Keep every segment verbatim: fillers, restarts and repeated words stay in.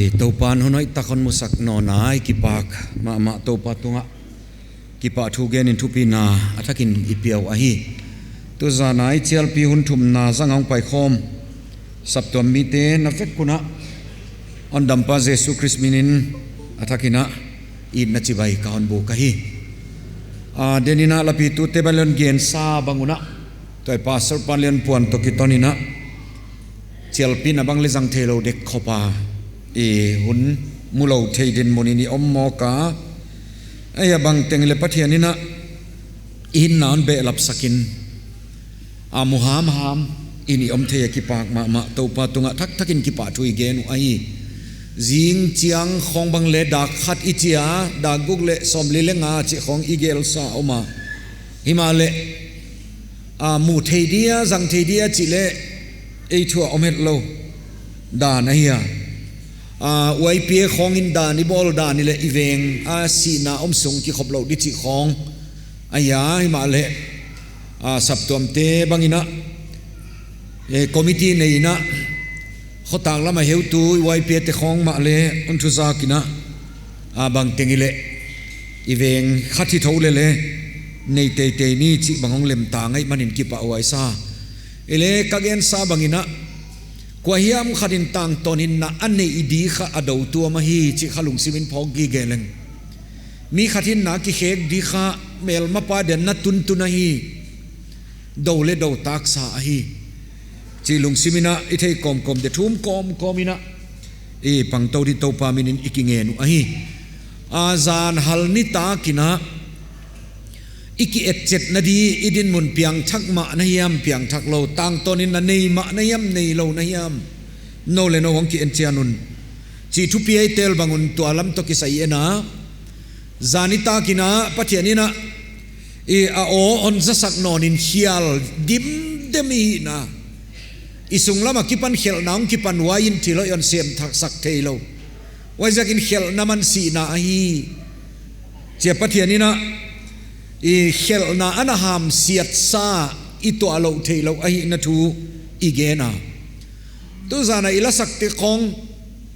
Toupa'n hun hoihtak hon musak nawn a i kipak mahmah. Toupa tungah kipahthu genin thupina a thakin i pia uh ahi. Tuzan a i chialpi hun thumna zang a hong paikhawm saptuam mite na vek un ah hondampa Jesu Khrist minin a thakin ah itna chibai ka hon buk ahi. A, denin ah lapitute bang leng gensa bang un ah, tua pastor pa leng puan toh kiton in ah, chialpina bang leng zang theilou dek khop a, i hun mulou thei dinmun in i om mawk a. Ei, a bangteng leh Pathian in ah i hinna hon behlap sak in, a mu hamham in i om thei a kipak mahmah. Toupa tungah thakthak in kipahthu i gen uh ahi. Zing chiang khawng bang leng dak khat i chi a, dak guk leh sawmli leh nga chih khawng i gelsa om a. Himahleh, a, mu thei dia, zang thei dia chih leh ei thu a om hetlou dan ahi a. A, Y P A khawng in dan i bawl dan i leh i veng a sihna om sung kikhop lou di chih khawng ahi a. Himahleh, a, saptuamte bang in ah, e, committee nei in ah, khotak lam a heutu Y P A te khawng mah leng hon thuzak in ah, a, bangteng i leh i veng khat hi thou leh leng nei teitei ni chih bang hong lem ta ngei manin kipahhuai sa. I leh ka gensa bang in ah, kuahiam khat in tangtawn hinna a neih di kha a dou tuam ahi chih kha lungsim in phawk gige leng, mi khat hinna kikhek di kha melmapa denna tuntun ahi, dou leh dou taksa ahi chih lungsim in ah, i thei kawmkawm deuh thum kawmkawm in ah i pangtou di Toupa minin i kingen uh ahi. A, zan hal nitak in ah i ki-etchetna di, i dinmun piangthak mah na hiam, piangthak lou, tangtawn hinna nei mah na hiam, neilou na hiam, nou leh nou hong ki-en chian un chih thupi ei tel bang un tua lam toh kisai en a. Zan nitak in ah Pathian in ah, i, a aw hon zasak nawn in hial dimdem i hihna, i sunglam a kipan khelhna hong kipan uai in thil hoih hon sem thak sak theilou. Huaiziakin khelhna man sihna ahi chia Pathian in ah, i, khelhna ana hamsiatsa, i tuah louh theilou ahihna thu i gen a. Tuzan a i lasakte khawng,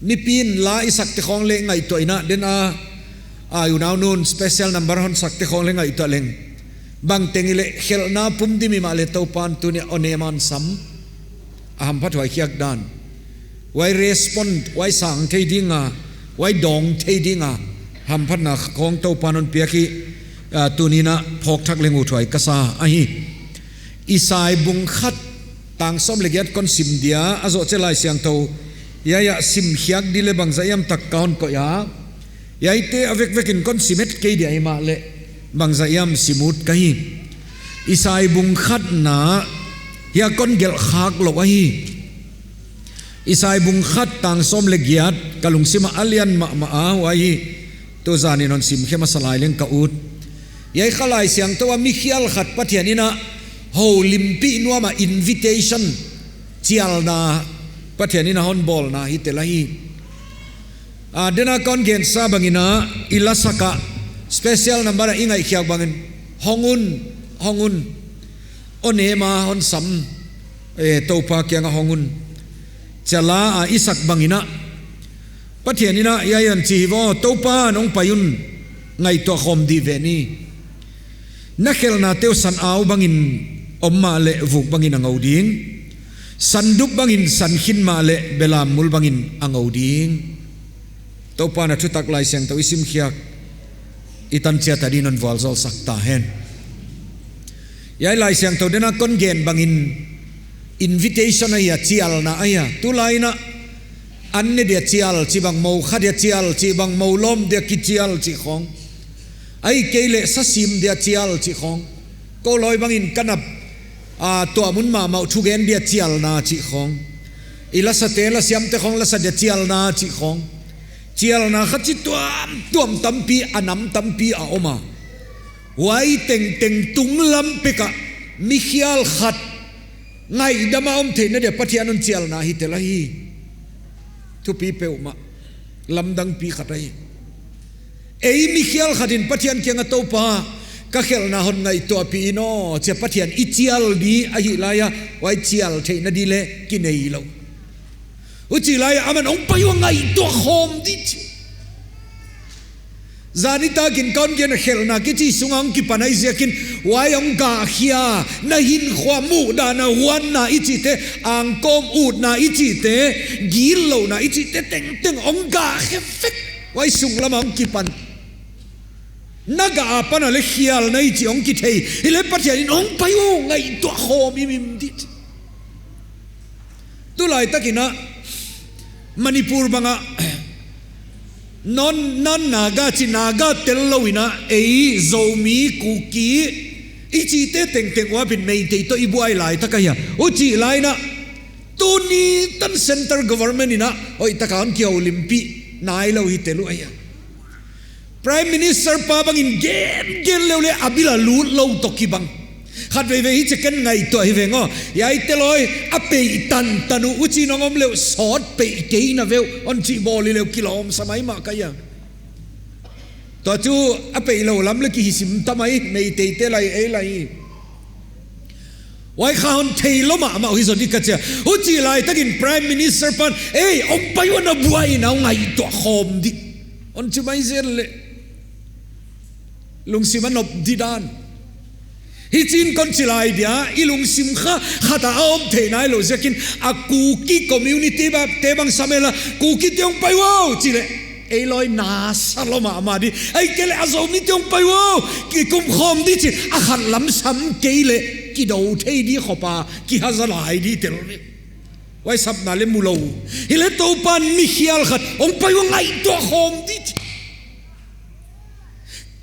mipi'n la i sakte khawng leng ngaihtuah in ah, den a, a, unau nun special number hon sakte khawng leng ngaihtuah leng, bangteng i leh khelhna pum dim i mah leh Toupa'n tuni a hon em a hon sam, a hamphathuai khiak dan, huai respond, huai sang thei ding a, huai dawng thei ding a hamphatna khawng Toupa'n hon piak hi, a, tuni in ah phawk thak leng uthuai ka sa ahi. Isai bung khat tang sawm leh giat kon sim dia, a zoh chiah Laisiangthou hiai ah sim khiak di leh bangzah hiam tak ka hon koih a. Hiaite a vekvek in kon sim het kei dia himahleh bangzah hiam sim ut ka hi. Isai bung khatna hiai kon gelh khak lou ahi. Isai bung khat tang sawm leh giat, ka lungsim ah a lian mahmah a, huai hi tuzan in hon sim khe masa lai leng ka ut. Hiai kha Laisiangthou a mikhial khat Pathian in ah houlimpih nuam a invitation, chialna Pathian in a hon bawlna hi tel ahi. A, den a kon gensa bang in ah, i lasak a special number a i ngaihkhiak bang in, hong un, hong un, hon em a hon sam, e, Toupa kiang a hong un, chia la a i sak bang in ah, Pathian in ah hiai hon chi hi vo, Toupa nong pai un, ngaihtuah khawm di ve ni. Na khelhnate uh san au bang in om mahleh vuk bang in a ngou ding, sandup bang in san khin mahleh belam mul bang in a ngou ding. Toupa'n a thutak Laisiangthou i sim khiak, i tan chiat a din hon vualzawl sak ta hen. Hiai Laisiangthou den a kon gen bang in invitation ahi a, chialna ahi a. Tulai in ah an ne dia chial chih bang, mou kha dia chial chih bang, mou lawm dia kichial chih khawng, ahihkeileh sa sim dia chial chih khawng, kou lawi bang in ka nap, a, tuahmun mahmah uh thugen dia chialna chih khawng, i lasate, lasiamte khawng lasa dia chialna chih khawng, chialna kha chi tuamtuam tampi, a nam tampi a om a. Huai tengteng tunglam pek ah mikhial khat ngaihdam a om theihna dia Pathian hon chialna hi tel ahi. Thupi peuhmah, lamdangpi khat ahi. Ei mikhial khat in Pathian kiang a, Toupa, ka khelhna hon ngaihtuahpih in aw chia Pathian i chial di ahih lai a, huai chial theihna di leng kinei lou. Huchi lai aman hong pai ua ngaihtuah khawm di chi. Zan nitakin kon gen a khelhna kichi sunga hong kipan ahih ziakin huai hong gahkhia, na hinkhua muhdan a huanna i chihte, angkawm utna i chihte, gitlouhna i chihte tengteng hong gahkhe vek. Huai sung lama hong kipan. Na gah apan a leh khialna i chih hong kithei. Hileh Pathian in hong pai ua ngaihtuah khawm himhim di chi. Tulai takin a Manipur bang a non, non Naga chi Naga tellou in a ei Zomi Kuki i chihte tengteng uapin Meitei toh i buai lai tak ahi a. Huchi lai in a tuni tan central government in a hoihtaka hon kihoulimpih nailou hi tel uh ahi a. Prime Minister pa bangin gen gen leu leh a bil a lut lou toh kibang. Khatveivei hichi ken ngaihtuah hi veng aw. Hiai teloi a peih tantan uh, huchiin hong om leh sawt peih kei na veu, hon chih bawl hi leh kilawm sa maimah ka hi a. Tua chu a peih lou lam leh kihisim ta mai, Meiteite lai ei lai. Huai kha hon theilou mahmah uh hi zaw di ka chi a. Huchi lai takin Prime Minister pan, ei, hong pai ua na buai in a hong ngaihtuah khawm di, hon chi mai zel leh lungsim a nop di dan. Hichiin kon chi lai dia, i lungsim kha khat a om thei nailou ziakin a Kuki community bang te bang sam ei la, Kukite hong pai ua chi leh ei lawi na sa lou mahmah di. Ahihkeileh a Zomite hong pai ua kikum khawm di chi, a khat lam sam kei leh kidou thei di khop a, kihaza lai di tel ve. Huai sapna leh mu lou. Hileh Toupan mi khial khat hong pai ua ngaihtuah khawm di chi.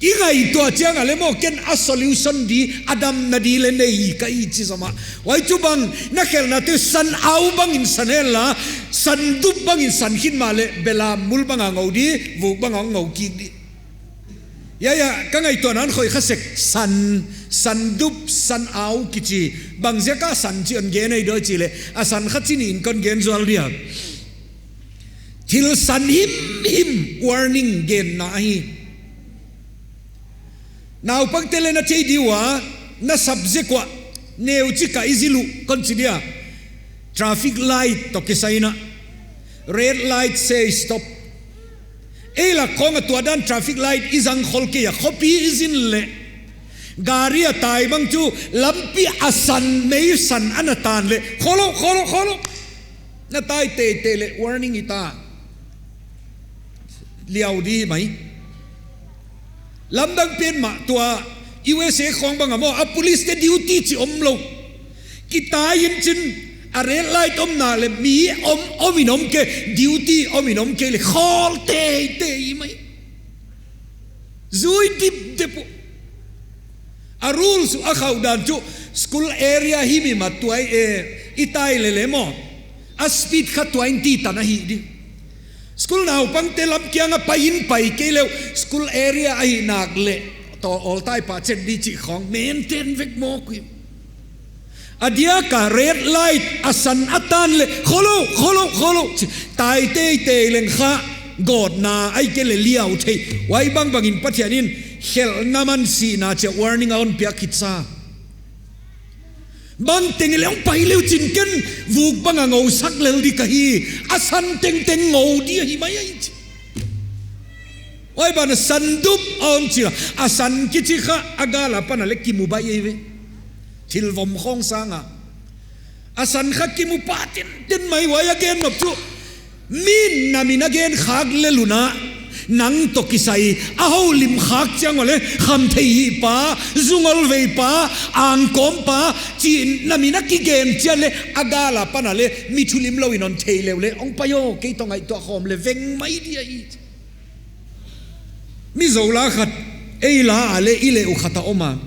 I ngaihtuah chiang a leh maw ken a solution di, a damna di leh nei ka hi chi zomah. Huai chu bang, na khelhnate san au bangin san hen la, sandup bangin san khin mahleh belam mul bang a ngou di, vuk bang a ngou kik di. Hiai, hiai, ka ngaihtuahna in khoih kha sek, san, sandup, san au kichi, bangziak a san chi hon gen ei dawi chi leh, a san kha chi nih in kon gen zual dia. Thil san himhim warning genna ahi. Naupangte leh na thei di ua, na subject uah, neuchik a i zil uh, kon chi dia. Traffic light toh kisai in a. Red light say stop. Ei lak khawng a tua dan traffic light i zang khol kei a, khopi i zin leh gari a tai bang chu lampi a san, mei san ana tan leh, kholo, kholo, kholo. Na tai teitei leh warning i ta. Liau di mai. Lamdang pen mah tua U S A khawng bang a maw, a police te duty chi omlou. Kitai in chin a red light omna leh mi om, om in om kei, duty om in om kei leh khol teitei mai. Zui dipdip uh. A rules uh a khauh dan chu school area himhim a tuai e, i tai leh leh maw. A speed kha twenty tan ahi di. School naupangte lam kiang a pai in pai kei leh uh, school area ahi nak leh, toh all tai pa chen di chi khawng, maintain vek mawk uh. A diak a red light a san a tan leh, kholo, kholo, kholo, chi, tai teitei leng kha, gawtna, ahihkeileh liau thei. Huai bangbangin Pathian in, khelhna man sihna chia warning a hon piak khit sa. Bangteng leh hong pai leh uh chin ken, vuk bang a ngou sak lel di ka hi, a san tengteng ngou di ahi mai ahi chi. Huai ban a sandup a om chi a, a san kichi kha a gal apan a leh kimu bai ei ve. Thil vom khawng sang a. A san kha kimu pah tintin mai huai a gen nop chu. Min na min a gen khak leh luna. Nang toh kisai, a houlim khak chiang ua leh, khamtheihihpa, zungolveipa, angkawmpa, chi na min a kigen chiang leh, a gal apan a leh, mi thulimlou in hon thei leh uh leh, hong pai aw, kei toh ngaihtuah khawm leh, veng mai di ahi. Mizo la khat, ei la a leh i leh uh khat a om a.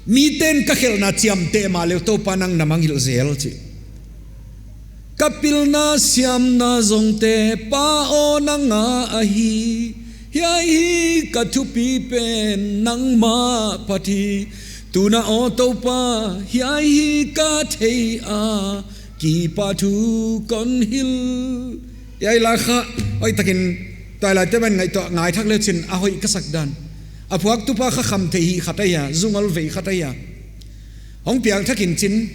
Miten ka khelhna chiamteh mahleh Toupa nang na mangngilh zel chi. Ka pilna siamna zongte Pa aw nang a ahi. Hiai hi ka thupi pen nangmah phat hi. Tuna aw Toupa hiai hi ka thei a. Kipahthu kon hilh. Hiai la kha, hoihtakin, tuailaite ban ngaihtuah, ngaithak leh chin, a hoih ka sak dan. A phuaktupa kha khamtheihih khat ahi a, zungolvei khat ahi a. Hong piangthak in chin,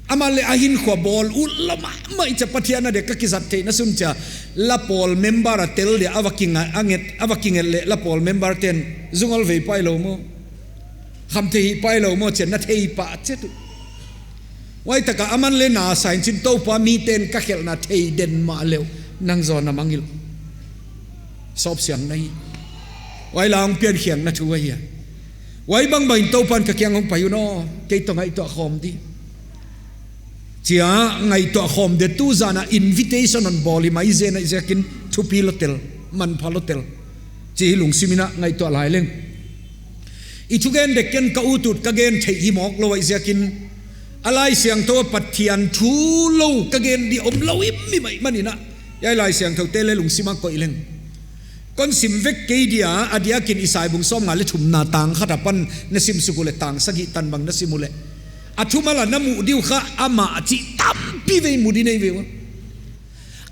Amah leh a hinkhua bawl ut lou mahmah i chia, Pathian a dia ka kizat theihna sun chia, la pawl member a tel dia a va kinga-, a nget, a va kinget leh la pawl member ten zungol vei pai lou maw. Kham thei hi pai lou maw chia na thei pah chet uh. Huai taka aman leh na sa in chin, Toupa, miten ka khelhna thei den mahleh nang zaw na mangngilh. Sawp siang na hi. Huai lah hong piankhiakna thu ahi a. Huai bangbang in Toupan ka kiang hong pai un aw, kei toh ngaihtuah khawm di. Chia ngaihtuah khawm di, tu zan a invitation hon bawl hi mai zen a, ziakin thupi lou tel, manpha lou tel. Chih lungsim in a ngaihtuah lai leng. I thugen dek ken ka utut ka gen theih hi mawk lou a, ziakin a Laisiangthou a Pathian thu lou ka gen di om lou i mi mai manin a, hiai Laisiangthou te leh lungsim a koih leng. Kon sim vek kei dia, a diakin Isai bung sawmnga leh thumna tang khat apan na sim suk uleh tang sagih tan bang na sim uleh, a thumal a na muh di uh kha amah chih tampi vei mu di nei ve ua.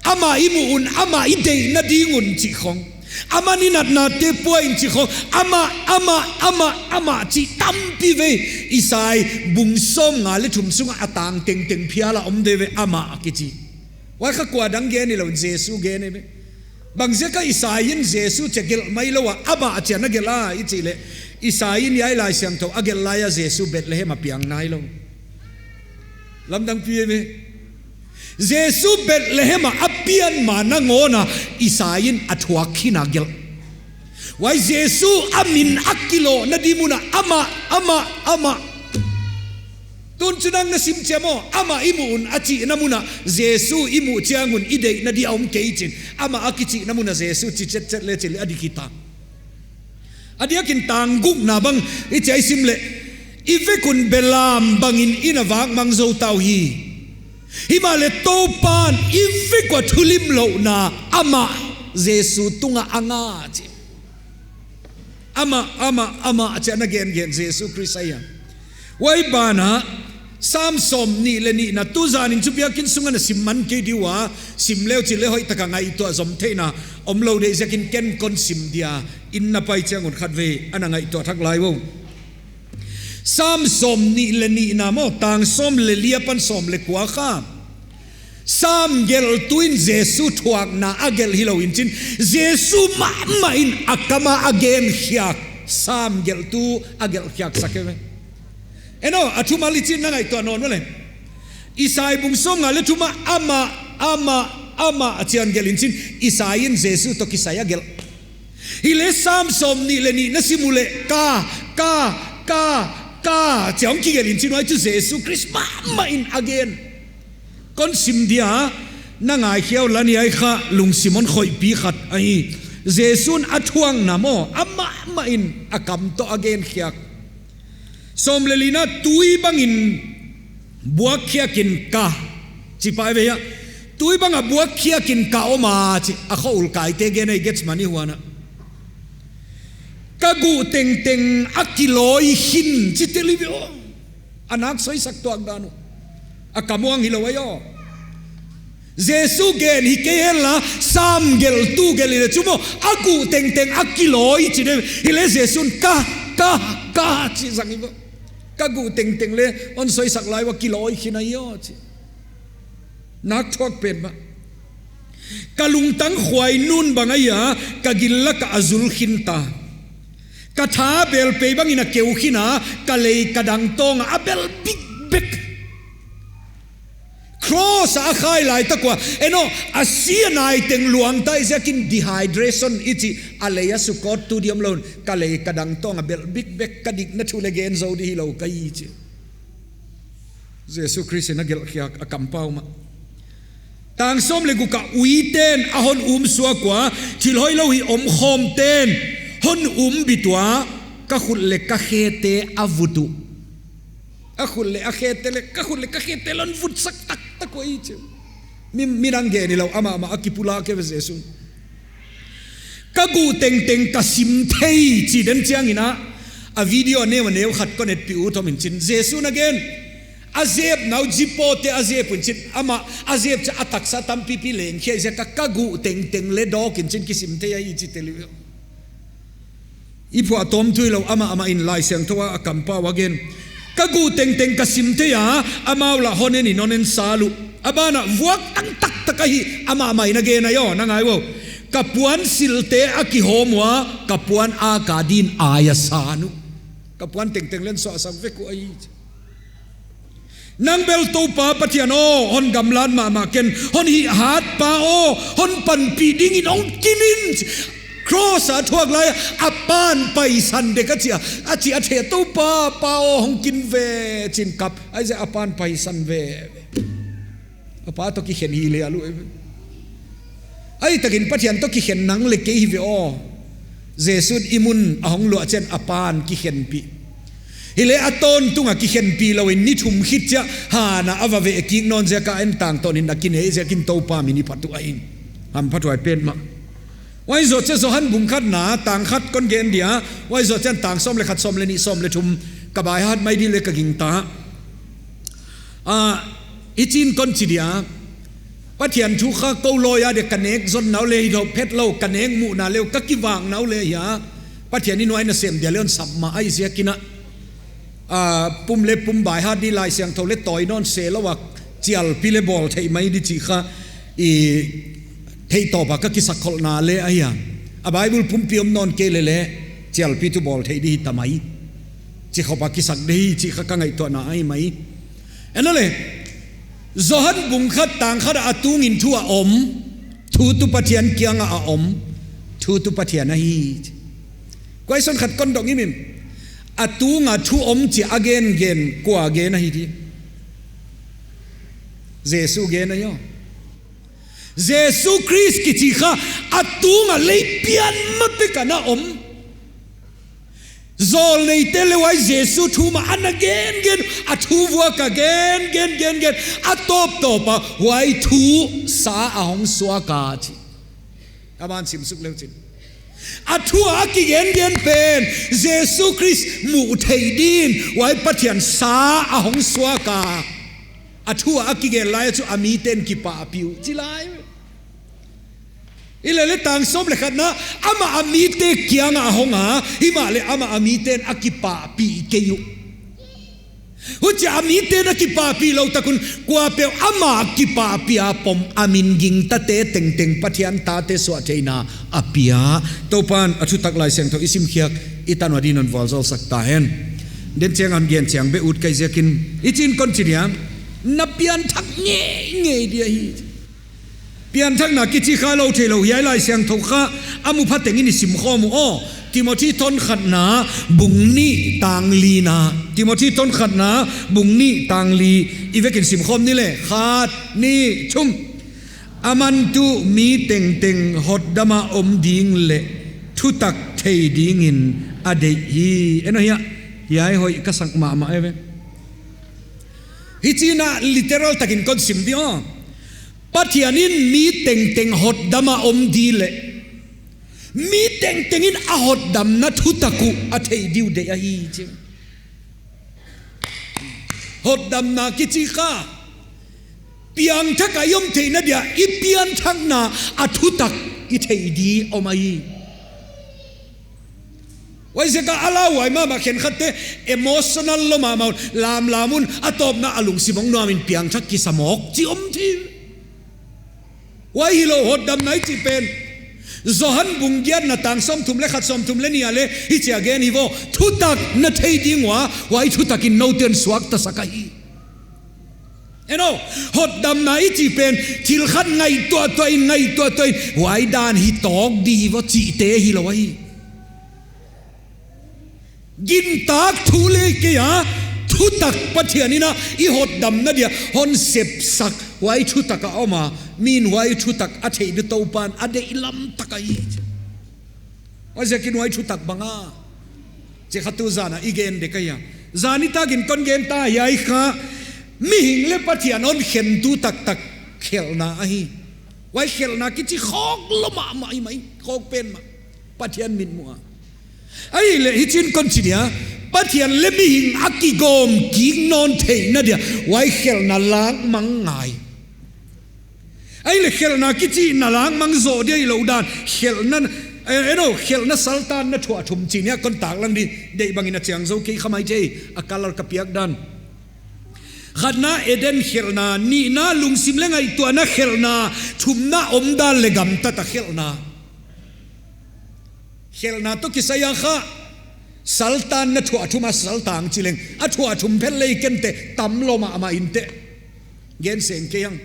Amah i muh un, amah i deihna ding un chih khong, aman i natnate pua in chih khong, amah, amah, amah, amah chih tampi vei. Isai bung sawmnga leh thum sunga a tang tengteng phial a om di ve, amah a kichi. Huai kha kua dang gen hilou in Jesu gen hi ve. Bangziak a Isai in Jesu chia gelh mai lou a, amah chia na gelh a i chih leh, Isai in hiai Laisiangthou a gelh lai a Jesu Bethlehem a piang nai lou. Lamdang pi ve. Jesu Bethlehem a a pian ma nangawn a Isai in a thuak khin a gelh. Huai Jesu a min a kilawhna di mun a amah, amah, amah. Tun chu nang na sim chia maw, amah i muh un a chihna mun a Jesu i muh chiang un i deihna di a om kei chin, amah a kichihna mun a Jesu chi chetchet leh chih leh a dik hita. A diakin tang gukna bang i chia i sim leh, i vek un belam bangin i na vak mang zou ta uhi. Himahleh Toupan i vek ua thulimlouhna amah Jesu tunga a nga chi. Amah, amah, amah chia na gengen Jesu Khrist ahi a. Huai ban a, Sam sawmnih leh nihna tu zan in chu biakin sunga na sim man kei di ua, sim leu chih leh hoih taka ngaihtuah zom theihna om lou di ziakin ken kon sim dia, inn na pai chiang un khatvei ana ngaihtuah thak lai vo. Sam sawmnih leh nihna maw, tang sawm leh li apan sawm leh kua kha, Sam gelhtu in Jesu thuakna a gelh hilou in chin, Jesu mahmah in a kam a a gen khiak Sam gelhtu a gelh khiak sak e ve. En aw, a thumal i chin na ngaihtuah nawn uleh, Isai bung sawmnga leh thum a amah, amah, amah a chian gelh in chin, Isai in Jesu toh kisai a gelh. Hileh Sam sawmnih leh nih na sim uleh ka, ka, ka, ka chia hong kigelh in chin, huai chu Jesu Khrist mahmah in a gen. Kon sim dia, na ngaikhia uh leh hiai kha lungsim hon khoihpi khat ahi. Jesu'n a thuakna maw, amah mah in a kam toh a gen khiak. Sawm leh lina, tui bangin buak khiakin ka, chi pai ve hia. Tui bang a buak khiakin ka om a chi, a khua ul kaite gen ahi Gethsemane huan a. Ka guh tengteng a kilawi khin chi tel hi ve aw. A nak soisak tuak dan uh. A kam uang hilou ahi aw. Jesu gen hi kei hen la, Sam gelhtu gelh hi leh chu maw, a guh tengteng a kilawi chi de, hileh Jesu'n ka, ka, ka chi zang hi ve. Ka guh tengteng leh hon soisak lai ua kilawi khin ahi aw chi. Nak thuak pen mah. Ka lungtang khuai nun bang ahi a, ka gil lak ah a zul khin ta. Ka tha bel pei bangin a keu khin a, ka lei ka dang tawng a a bel bikbek. Cross a a khai lai tak ua, en aw, a si a nai teng luang ta i ziakin dehydration i chi, a lei a sukawttu di om lou in, ka lei ka dang tawng a bel bikbek, ka dikna thu leh gen zou di hilou ka hi chi. Jesu Khrist in a gelh khiak a kampau mah. Tang sawm leh guk a, uiten a hon um suak ua, thil hoihlou hih omkhawmten hon um bit ua, ka khut leh ka khete a vut uh. A khut leh a khete leh, ka khut leh ka khete leh hon vutsak taktak ua hi chi. Mi, midang gen hilou, amah, amah a kipulak e ve Jesu'n. Ka guh tengteng ka sim thei chi den chiangin a, a video a neu a neu khat kon etpih ut om in chin, Jesu'n a gen. A zepna uh, zipawte a zep un chin, amah a zep chiang a taksa tampipi leng khia ziak a, ka guh tengteng leh dawk in chin kisim thei ahi chi tel hi ve. I phuahtawm tuilou, amah, amah in Laisiangthou a a kampau a gen. Ka guh tengteng ka sim thei a, amau lah hon en in hon en sal uh. A ban ah vuak tang taktak ahi, amah mai na gen a, aw, na ngai ua. Ka puan silte a kihawm ua, ka puan a ka din ai a san uh. Ka puan tengteng leng suah sak vek uh ahi. Nang bel Toupa Pathian aw, hon gamlat mahmah ken, hon hihhat pa aw, hon panpih dingin hong kin in. Cross a thuak lai a, a pan paisan dek a chi a, a chi a thei, Toupa, Pa aw, hong kin ve, chi'n kap. Ahi zia a pan paisan ve. A pa toh kikhen hi le a lu. Ahi takin Pathian toh kikhen nang le kei hi ve aw. Jesu'n i mun a hong luah chiang a pan kikhenpih. Hileh a tawntung a kikhenpih lou in ni thum khit chiah han a va veh kik nawn ziak a, en tangtawn in a kinei ziakin Toupa min i phat uh ahi. Hamphathuai petmah. Huai zoh chiah Johan bung khatna, tang khat kon gen dia, huai zoh chiah tang sawm le khat, sawm le nih, sawm le thum, ka baihat mai di le ka gingta. Ah, hichi'n kon chi dia, Pathian thu kha kou lawia de ka nek zonna uh le hi lou, phet lou, ka nek muhna le uh, ka kivakna uh le hi a, Pathian in huai nasem dia le hon sap mah ahi ziakin a. Ah, pum le pum baihat di, Laisiangthou le tawi nawn se lou a, chialpi le bawl theih mai di chih kha, i theih tawp a ka kisakkholhna le ahi a. A Bible pumpi om nawn kei leh le, chialpi tuh bawl theih di hi ta mai. Chi khop a kisak di hi chih kha ka ngaihtuahna ahi mai. En le, Johan bung khat tang khat a, a tungin thu a om, thu tuh Pathian kiang a a om, thu tuh Pathian ahi. Question khat kon dong i mim. A tung a thu om chih a gen gen kua gen ahi di? Jesu gen ahi aw. Jesu Khrist kichi kha a tung a lei pian mah pek a na om. Zawlneite le huai Jesu thu mah ana gen gen, a thu vuak a gen gen gen gen, a tawp tawp a huai thu sa a hong suak a chi. A ban sim suk leu chin. A thu a kigen gen pen Jesu Khrist muh theih din huai Pathian sa a hong suak a. A thu a kigen lai chu a miten kipahpih uh chi lai. Hileh le tang sawm le khatna, amah a mite kiang a hong a, himahleh amah a miten a kipahpih kei uh. Huchia a miten a kipahpih lou tak un, kuapeuh amah kipahpih a pom a, min gingtate tengteng Pathian tate suah theihna a pia. Toupan a thutak Laisiangthou i simkhiak, i tan ua din hon vualzawl sak ta hen. Den chiang a hon gen chiang beh ut ka hi ziakin, hichi'n kon chi dia, na pianthak ngeingei dia hi. Pianthakna kichi kha lou theilou hiai Laisiangthou kha a mu pha tengin i sim khawm uh aw. Timothy thon khatna bung nih tang lina. Timothy thon khatna bung nih tang li, i vekin sim khawm ni le. Khat, nih, thum. Aman tuh mi tengteng hotdam a om ding leh thutak thei dingin a deih hi. En aw, hiai, hiai hoih ka sak mahmah eive. Hichi'n a literal takin kon sim di aw. Pathian in mi tengteng hotdam a om di leh, mi tengteng in a hotdamna thutak uh a theih di uh deih ahi chi. Hotdamna kichi kha piangthak a i om theihna dia i pianthakna a thutak i theih di om ahi. Huaiziak a lauhuai mahmah khenkhatte emotional lou mahmah un, lamlam un, a tawpna a lungsim hong nuam in piangthak kisa mawk chi om thei. Huai hilou hotdamna i chih pen. Johan bung giatna tang sawmthum le khat, sawmthum le nih a le hichia gen hi vo. Thutak na thei ding ua, huai thutak in noute hon suakta sak ahi. En aw, hotdamna i chih pen, thil khat ngaihtuah tuah in, ngaihtuah tuah in, huai dan hi tawk di hi vo chihte hilou ahi. Gintak thu le kei a, thutak Pathian in a i hotdamna dia hon sepsak, huai thutak a om a, min huai thutak a theih di Toupan a deih lamtak ahi. Huaiziakin huai thutak bang a, chih kha tu zan a i gen dek ahi a. Zan nitak in kon gen ta hiai kha, mihing le Pathian hon khentu taktak khelhna ahi. Huai khelhna kichi khawk lou mahmah ahi mai, khawk pen mah. Pathian mitmuh a. Ahihleh hichi'n kon chi dia, Pathian le mihing a kigawm kik nawn theihna dia, huai khelhna lak mang ngai. Ahihleh khelhna kichi na lak mang zoh dia i lou dan, khelhna Eh, eno, khelhna saltanna thuah thum chih nih kon taklang di, deih bangin a chiang zou kei kha maithei, a color ka piak dan. Khatna Eden khelhna, nihna lungsim leh ngaihtuahna khelhna, thumna omdan leh gamtat a khelhna. Khelhna toh kisai a kha, saltanna thuah thum a saltan chi leng, a thuah thum phet lei kei te, tam lou mahmah in te. Gen seng kei hang.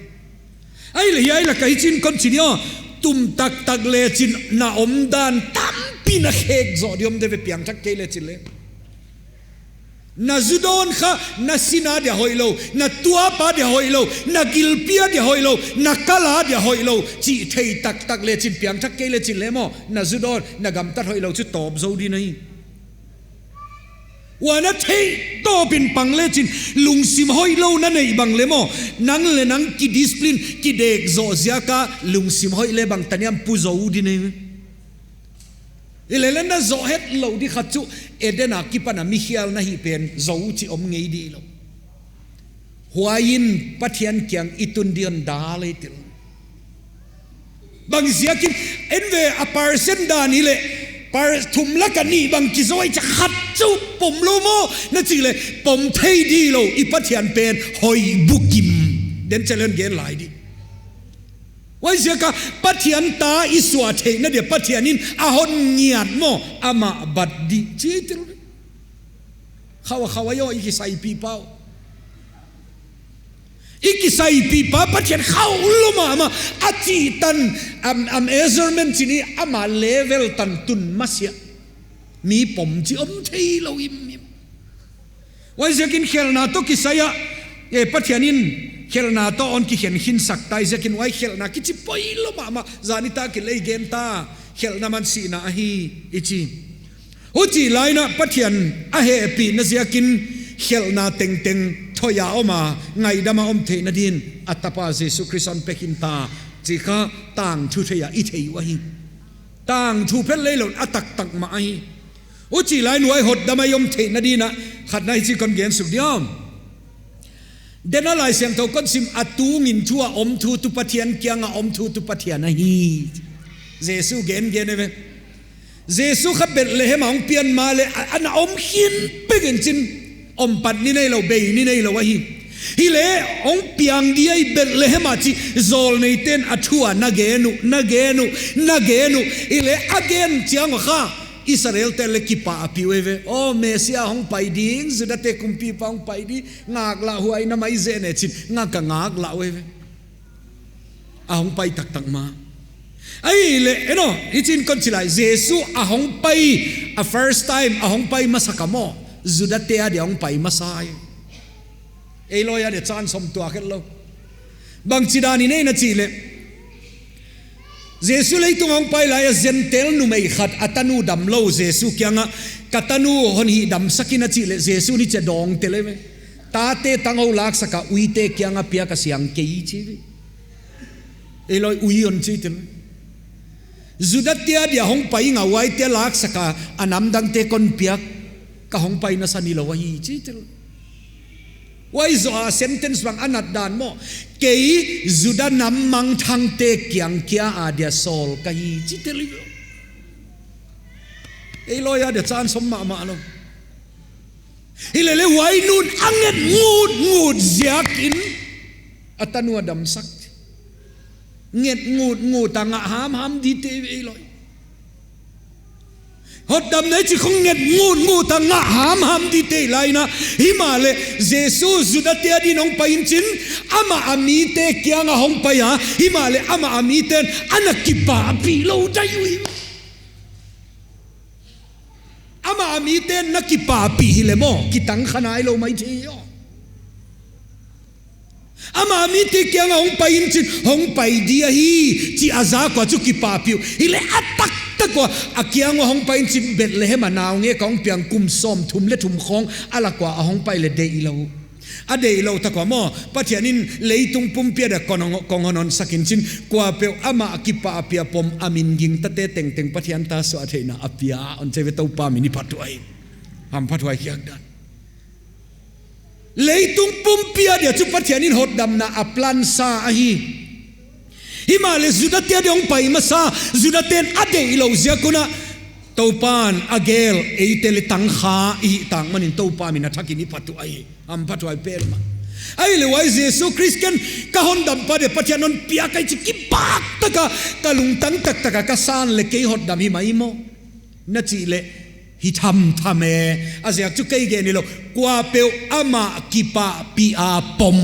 Ahihleh hiai laka hichi'n kon chi ni aw, tum taktak lechin na omdan tampi na khek zoh di om de ve, piangthak kei lechin leh. Na zu dawn kha, na sin a dia hoihlou, na tuap a dia hoihlou, na gilpi a dia hoihlou, na kal a dia hoihlou, chih thei taktak lechin, piangthak kei lechin leh maw, na zu dawn, na gamtat hoihlou chu tawp zou di na hi. Huan a theih tawpin pang lechin, lungsim hoihlou na neih bang leh maw, nang leh nang kidiscipline, kidek zoh ziak a, lungsim hoih leh bangtan hiam pu zou di na hi. Hileleng na zoh hetlou di khat chu, Eden a kipan a mikhial na hih pen zou chih om ngei di lou. Huai in Pathian kiang i tun di hon dal ei tel. Bang ziakin, en ve a percent dan hileh, per thum laka nih bang kizou ei chia khat chu pom lou maw, na chih leh, pom thei di lou, i Pathian pen hoih bukim. Den chelen gen lai di. Huaiziak a Pathian ta i suah theihna dia Pathian in a hon ngiat maw, amah bat di chi tel. Khau a khau a yo i kisaipih pau. I kisaipih pa Pathian khau lou mahmah a chih tan, am, am measurement chi ni ama level tan tun masiah. Mi pom chi om thei lou im im. Huaiziakin khelhna toh kisai a, eh, Pathian in khelhna toh hon kikhen khin sak ta, huaiziakin huai khelhna kichi poilou mahmah, zan nitak i lei gen ta, khelhna man sihna ahi, i chi. Huchi lai in Pathian a hehpihna ziakin khelhna tengteng thoih a om a, ngaihdam a om theihna din, a tapa Jesu Khrist hon pe khin ta, chih kha tangthu thei a i thei uh ahi. Tangthu phet lei lou a taktak mah ahi. Huchi lai in huai hotdam a i om theihna din, khatna hichi kon gen suk diam. Den a Laisiangthou kon sim a, tungin thu a om thu tuh Pathian kiang a om thu tuh Pathian ahi. Jesu gen gen e ve. Jesu kha Bethlehem a hong pian mahleh, a, ana om khin pek in chin, om pat ni neilou, bei ni neilou ahi. Hileh, hong piang di ahi Bethlehem a chih, zawlnei ten a thu a na gen uh, na gen uh, na gen uh. Hileh, a gen chiang uh kha, Israel te leh kipahpih uh ve. Oh, Messiah hong pai ding, Juda te kumpipa hong pai ding, ngaklah huai na mai zen e chin, ngak a ngaklah uh ve. A hong pai taktak mah. Ahihleh, eno, hichi'n kon chi lai, Jesu a hong pai, a first time, a hong pai masa kha maw, Juda te a dia hong pai masa e. Ei loi a dia chan som tuak het lou. Bangchidan in ei na chih leh. Jesu leitung a hong pai lai a Gentile numei khat a tanu damlou Jesu kiang a, ka tanu hon hihdam sak in a chih leh, Jesu in hichia dawng tel e ve. Tate tanghou laksak a uite kiang a piak a siang kei chi ve. Ei loi ui hon chi tel. Juda te a dia hong pai ngauhuai te laksak a, a namdang te kon piak, ka hong paina sa nilou ahi chi tel. Huai zoh a sentence bang a nat dan maw. Kei Juda nam mangthang te kiang kia a dia sawl ka hi chi tel. Ei loi a dia chan som mahmah lou. Hileleh huai nu'n a nget ngutngut ziakin a tanu a damsak. Nget ngutngut a ngah hamham di te ve ei loi. Hotdamna chih khong nget ngutngut a ngah hamham di te lai in, himahleh Jesu Juda te a din hong pai in chin, amah a mite kiang a hong pai a, himahleh amah a miten ana kipahpih lou dai uh. Amah a miten na kipahpih hileh maw, kitang kha nailou maithei aw. Amah a mite kiang a hong pai in chin, hong pai di ahi, chi a zak ua chu kipahpih uh. Hileh a taktak ua, a kiang ua hong pai in chin Bethlehem a naungek a hong piang kum sawmthum leh thum khong, a lak ua a hong pai leh deih lou. A deih lou tak ua maw, Pathian in leitung pumpi a dia kon hon, kon hon hon sak in chin, kuapeuh amah a kipahpih a pom a min gingtate tengteng Pathian ta suah theihna a pia, hon chi ve Toupa min i phat uh ahi. Hamphathuai khiak dan. Leitung pumpi a dia chu Pathian in hotdamna a plan sa ahi. Himahleh Juda te ading pai masa, Juda ten a deih lou ziak un a, Toupan a gel, eite leng tangkha i hih tak manin Toupa min a thakin i phatuam ahi. Hon phatuam pen mah. Ahihleh huai Jesu Khrist ken ka hondampa dia Pathian hon piak ahi chih kipak taka, ka lungtang taktak a ka san leh kei hotdam hi mai maw na chih leh hi thamtham e. A ziak chu kei gen hilou, kuapeuh amah kipahpih a pom.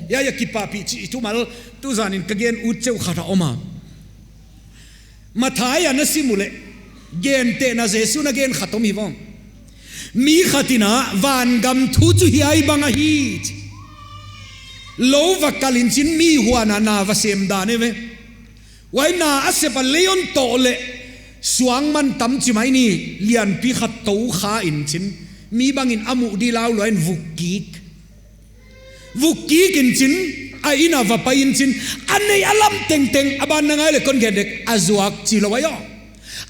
Hiai a kipahpih chih thumal tu zanin ka gen ut cheuh khat a om a. Matthai a na sim uleh, gentehna Jesu'n a gen khat om hi vang. Mi khat in a, vangam thu chu hiai bang ahi chi. Lou va kal in chin mi huan a na va sem dan e ve. Huai na a sep a lei hon toh leh, suang man tam chi mai ni, lianpi khat tou kha in chin, mi bangin a muh di laulua in vuk kik. Vuk kik in chin, a inn a va pai in chin, a neih a lam tengteng, a ban na ngai leh kon gen dek, a zuak chi lou ahi aw.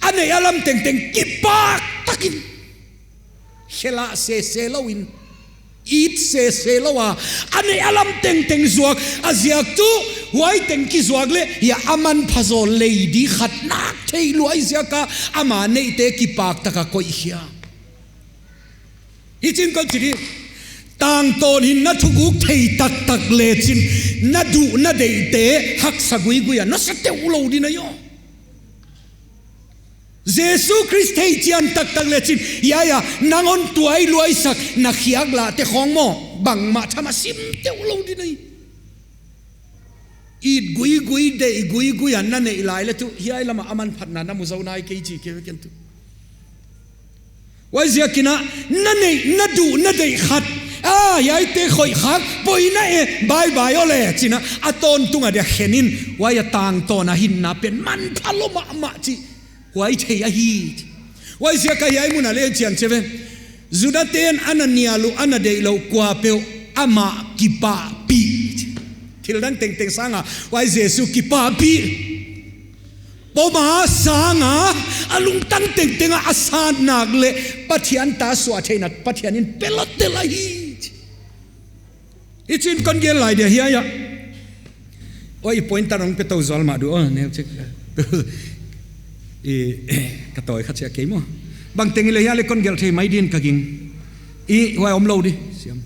A neih a lam tengteng kipak takin. Khelah sese lou in, it sese lou a, a neih a lam tengteng zuak, a ziak chu, huai teng kizuak leh, hiai a manpha zaw lei di khat nak theih lua ahi ziak a, ama neihte kipak taka koih khia. Hichi'n kon chi di, tangtawn hinna thuguk thei taktak leh chin, na duh na deihte, haksa guigui a, na sa teuh lou di na ahi aw. Jesu Khrist theichian taktak leh chin, hiai a, nang hon tuailuaisak, na khiak lahte khong maw, bangmah tham a sim teuh lou di na ahi. It guigui, deih guigui a na neih lai leh tu, hiai lam a a manphatna na mu zou nai kei chi kei ve ken tu. Huai ziakin a, na neih, na duh, na deih khat. A, hiaite khoih khak, poi na e, bye bye aw leh, chin a, a tawntung a dia khen in, huai a tangtawn a hinna pen, manpha lou mahmah chi. Huai thei ahi. Huai ziak a hiai mun a leng chian che ve. Juda ten ana nial uh, ana deih lou kuapeuh amah kipahpih. Thil dang tengteng sang a, huai Jesu kipahpih. Pom a sang a, a lungtang tengteng a a san nak leh, Pathian ta suah theihna, Pathian in pelot tel ahi. Hichi'n kon gen lai dia hiai a. Oi, point a rong pe tou zual mah di aw, neu chek. I, ka tawi khat chia kei maw. Bangteng hileh hiai leng kon gelh thei mai din ka ging. I, huai om lou di, siam.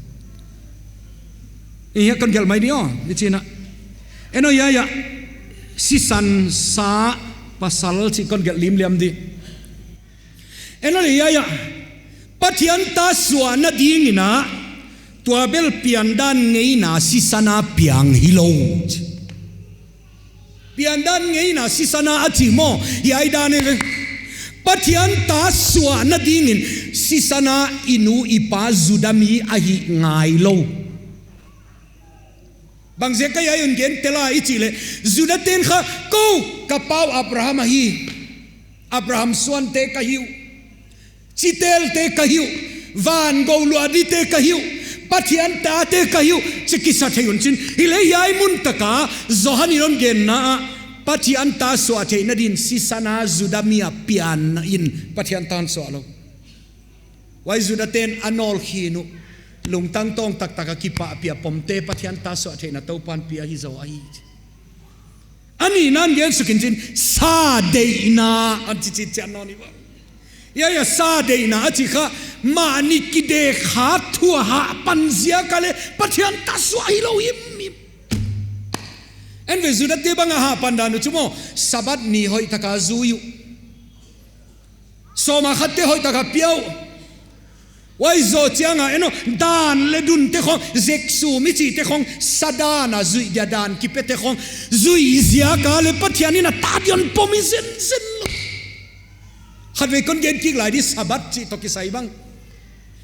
I, hiai kon gelh mai di aw, hichi'n a. En aw hiai a, sisan sa pasal chih kon gelh limliam di. En aw leh hiai a, Pathian ta suahna dingin a, tua bel piandan ngeina sisan a piang hilou. Piandan ngeina sisan a a chi maw, hiai dan e ve. Pathian ta suahna dingin sisan a i nu i pa Juda mi a hih ngailou. Bangziak a hiai hon gen tel a i chih leh, Juda ten kha, kou, ka pau Abraham ahi. Abraham suante ka hi uh. Chitelte ka hi uh. Van gou luah dite ka hi uh. Pathian tate ka hi uh. Chi kisa thei un chin. Hileh hiai mun taka, Johan in hon genna a, Pathian ta suah theihna din sisan a Juda mi a pianna in Pathian ta hon suah lou. Huai Juda ten a nawl khin uh, lungtang tawng taktak a kipahpih a pomte Pathian ta suah theihna Toupan pia hi zaw ahi. A nihna in gen suk in chin, sa deihna, a chi chih chian nawn hi ua. Hiai a sa deihna a chih kha, mahni kidek kha thu a hahpan ziak a leh, Pathian ta suah hilou himhim. En ve Juda te bang a hahpan dan uh chu maw, Sabbath ni hoih taka zui uh. Sawma khatte hoih taka pia uh. Huai zoh chiang a, en aw, dan leh dunte khong, zek sum i chihte khong, sa dan a zuih dia dan kipete khong, zui ziak a leh Pathian in a ta di'n pom hi zenzen lou. Khatvei kon gen kik lai di Sabbath chih toh kisai bang.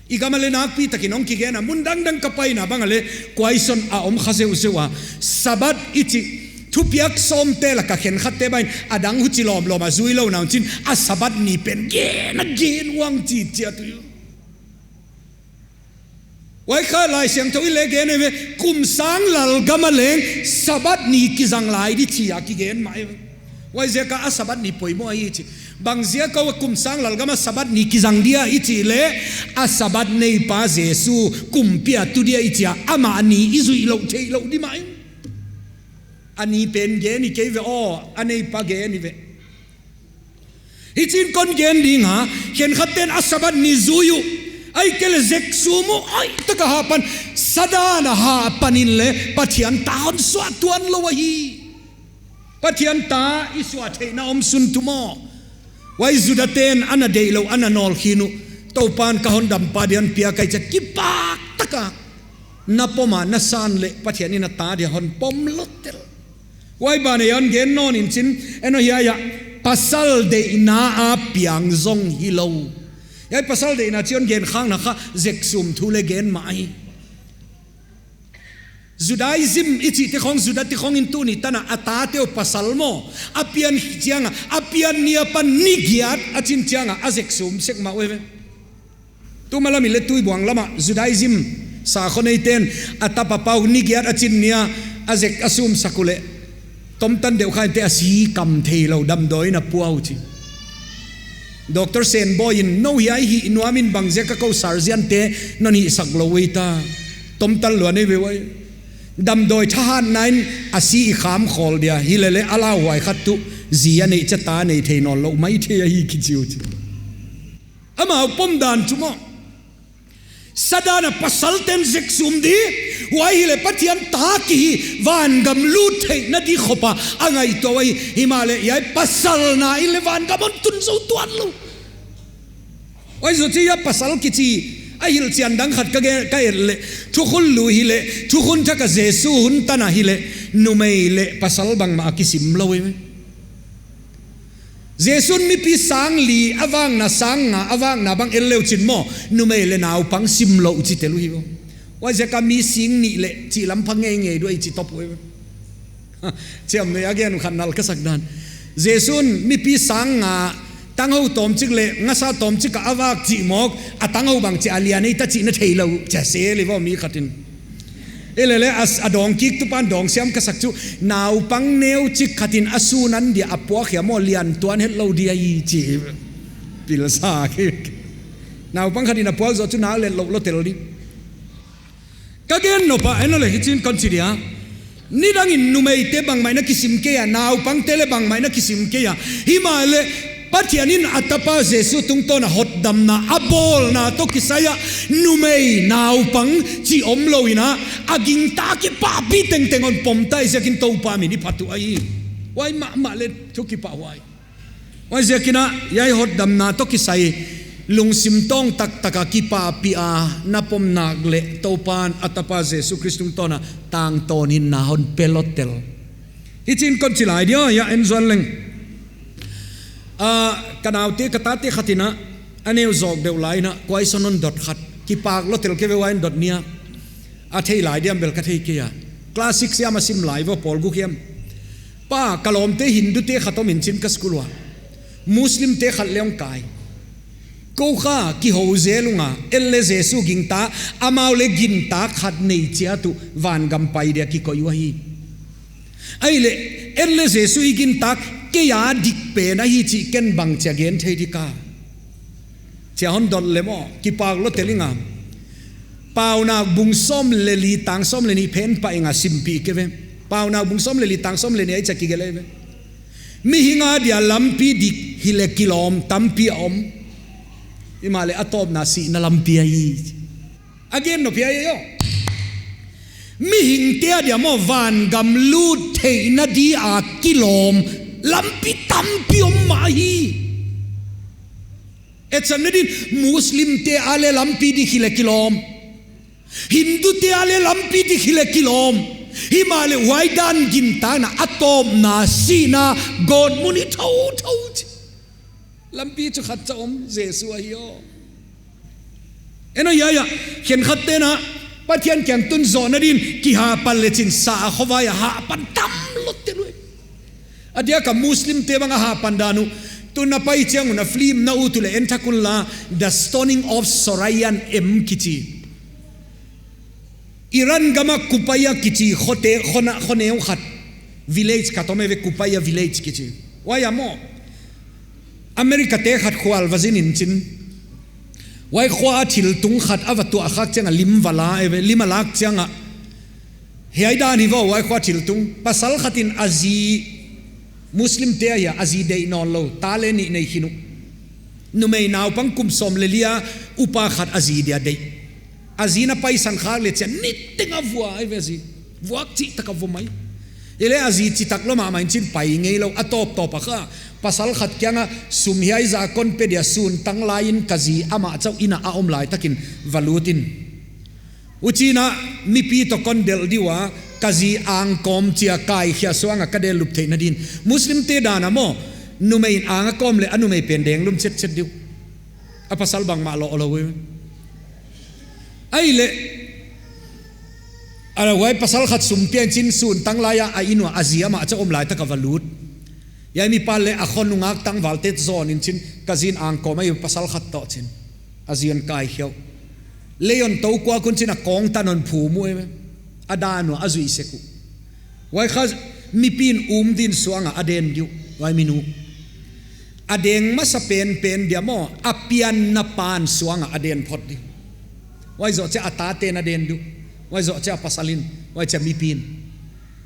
I gam a leh nakpi takin hong kigen a, mun dangdang ka paina bang a leh, question a om kha zeuhzeuh a. Sabbath i chih, thupiak sawmte laka khenkhatte bang in, a dang huchi lawmlawm a zui lou na un chin, a Sabbath ni pen gen a gen uang chi chiat uh. Huai kha Laisiangthou in leng gen e ve, kum sang lalgam a leng, Sabbath ni kizang lai di chi a kigen mah e ve. Huai ziak a Sabbath ni poimoh ahi chi. Bang ziak a kum sang lalgam a Sabbath ni kizang dia i chih leh, a Sabbath neipa Jesu kumpi a tu dia i chi a, amah ni i zuih lou theih lou di mah e. A ni pen gen i kei ve aw, a neipa gen i ve. Hichi'n kon gen ding a, khenkhat ten a Sabbath ni zui uh, ahihkeileh zek sum uh, hoih taka hahpan, Sadan a hahpan in leng Pathian ta hon suah tuan lou ahi. Pathian ta i suah theihna om sun tu maw. Huai Juda ten ana deih lou, ana nawl khin uh. Toupa'n ka hondampa dia hon piak ahi chia kipak taka na pom a, na san leh Pathian in a ta dia hon pom lottel. Huai banah hon gen nawn in chin, en aw hiai ah, pasal deihna a piang zong hilou. Hiai pasal deihna chih hon gen khakna kha, zek sum thu leng gen mah hi. Judaism i chihte khong, Juda te khong in tuni tan a, a tate uh pasal maw, a pian chiang a, a pian ni apan ni giat a chin chiang a, a zek sum sek mah uh eive. Tuma lam in leng Tuibuang lam ah Judaism sakhonei ten a tapa pa uh ni giat a chin ni a, a zek a sum sak uleh, tomtan deuh kha inte a si kam theilou, damdawi in a pua uh chi. Doctor Senbawi in, nou hiai hih nuam in bang ziak a kou surgeon te non hihsak lou ua ta. Tomtan lua nei ve uai. Damdawi thahatna in a si i kham khawl dia, hileleh a lauhuai khat tuh zi a neih chia ta nei thei nawnlou maithei ahi kichi uh chi. Amau pom dan chu maw. Sadan a pasal ten zek sum di, huai hileh Pathian ta kihi, vangam lut theihna di khop a a ngaihtuah uhi. Himahleh hiai pasal na in leng vangam hon tun zou tuan lou. Huai zoh chia pasal kichi a hilhchian dang khat ka gen, ka et leh, Thukhun Lui hileh, Thukhun Thak a Jesu hun tan a hileh, numei leh pasal bangmah a kisim lou hi. Jesu'n mipi sang li a vakna, sang nga a vakna bang en le uchin maw, numei leh naupang sim lou uh chi tel uhi. Huaiziak a mi sing nih leh chih lam pha ngeingei diam i chi top uh. Chiam nei a gen uh khat nal ka sak dan. Jesu'n mipi sang nga, tanghou tawmchik leh ngasa tawmchik a a vak chih mawk, a tanghou bang chia lian ei ta chih na theilou, chia se li vo mi khat in. Hileleh a, a dawng kik tu pan dawng siam ka sak chu, naupang neuchik khat in a sun an dia a puak hia maw, lian tuan hetlou dia i chi. Pilsa kik. Naupang khat in a puak zoh chu na let lou lou tel di. Ka gen nop a, en aw leh hichi'n kon chi dia. Nidang in numeite bangmah in a kisim kei a, naupangte leh bangmah in a kisim kei a. Himahleh Pathian in a tapa Jesu tungtawn a hotdamna a bawlna toh kisai a, numei naupang chih omlou in a, a gingta kipahpih tengteng hon pom ta ziakin Toupa min i phat uh ahi. Huai mahmah leh thu kipahhuai. Huaiziakin a, hiai hotdamna toh kisai, lungsim tawng taktak a kipahpih a na pom nak leh Toupa'n a tapa Jesu Khrist tungtawn a tangtawn in na hon pe lottel. Hichi'n kon chi lai dia, ya en zual leng. Ah, ka naute, ka tate khat in a, a neu zawk deuh lai in a, kuaison hon dot khat. Kipak lottel kei ve, huai hon dot ni a. A thei lai diam bel ka thei kei a. Class six hiam a sim lai vo, pawl guk hiam. Pa, ka lawmte Hindu te khat om in chin ka school uah. Muslim te khat leng kai. Kou kha kihou zel ung a, en leh Jesu gingta, amau leh gintak khat nei chiat uh vangam pai dia kikoih uh ahi. Ahihleh, en leh Jesu i gintak, kei a dik pen ahi chih ken bang chia gen thei di ka. Chia hon dot leh maw, kipak lottel ing a. Paunak bung sawm leh li tang sawm leh nih phen pah ing a, simpih kei ve. Paunak bung sawm leh li tang sawm leh nih ah hichia kigelh ve. Mihing a dia lampi dik hileh kilawm tampi a om. Himahleh a tawpna sihna lampi ahi. A gen nop hiai ahi aw. Mihingte a dia maw vangam lut theihna di a kilawm lampi tampi om mah hi. Etsakna din, Muslimte a leh lampi dik hileh kilawm. Hindute a leh lampi dik hileh kilawm. Himahleh huai dan gintakna a tawpna sihna gawtmun hi thouthou chi. Lampi chu khat cha om, Jesu ahi aw. En aw hiai ah, khenkhat ten a, Pathian kiang tun zohna din, kihahpan leh chin sa a khovai a hahpan tam lottel uh. A diak a Muslimte bang a hahpan dan uh, tun a pai chiang un a film na ut uleh en thak unla, The Stoning of Sohrawardi kichi. Iran gam a Kubaya kichi khote, khona, khoneu khat. Village khat om eive, Kubaya village kichi. Huai ah maw. America te khat khual va zin in chin. Huai khua a thil tung khat a va tuah khak chiang a lim va la eive, lim a lak chiang a. Hiai dan hi vo, huai khua thil tung. Pasal khat in a zi, Muslim te ahi a, a zi deih nawnlou, ta leh nih nei khin uh. Numei naupang kum sawm leh li a, upa khat a zi dia deih. A zi na paisan khak leh chiang niteng a vua ahi ve zi. Vuak chih tak a vua mai. Hileh a zi chitak lua mahmah in chin pai ngeilou, a tawptawp a kha. Pasal khat kiang a sum hiai zah kon pe dia, sun tanglai in ka zi amah chauh inn a a om lai takin va lut in. Huchiin a mipi toh kon delh di ua, ka zi angkawm chia kaikhia suang a ka delh lup theihna din. Muslim te dan a maw, numei in ang a kawm leh a numei pen deng lum chetchet di uh. A pasal bangmah lou lou uh. Ahihleh, a huai pasal khat sum pia in chin sun tanglai a a inn ua a zi amah chauh om lai tak a va lut. Hiai mipa leh a khonung a tangval te zawn in chin ka zi angkawm ahi pasal khat toh chin. A zi hon kaikhia uh. Lei hon tou kuak un chin a kawng tan hon phum uh e. A dan ua a zuih sek uh. Huai kha mipi'n um din suang a a den di uh. Huai minu. A deng masa penpen dia maw, a pianna pan suang a a den phot di uh. Huai zoh chiah a tate'n a den di uh. Huai zoh chiah a pasal in. Huai chiah mipi'n.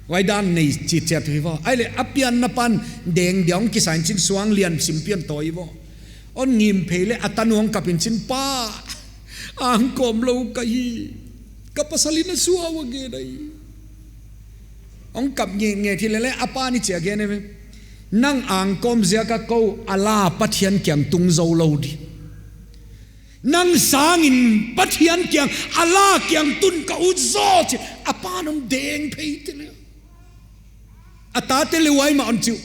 Huai dan nei chitchiat uh hi vo. Ahihleh a pianna pan deng dia hong kisa in chin suang lian sim pian toh hi vo. Hon ngim phei leh a tanu hong kap in chin pa. Angkawm lou ka hi. Ka pasal in a suau a gen ahi. Hong kap ngeingei hileh leh a pa'n hichi a gen e. Nang angkawm ziak a kou a la Pathian kiang tung zou lou di. Nang sangin Pathian kiang a la kiang tun ka ut zaw chi. A pa'n hon deng phei te leh. A tate leh huai mah hon chi uh.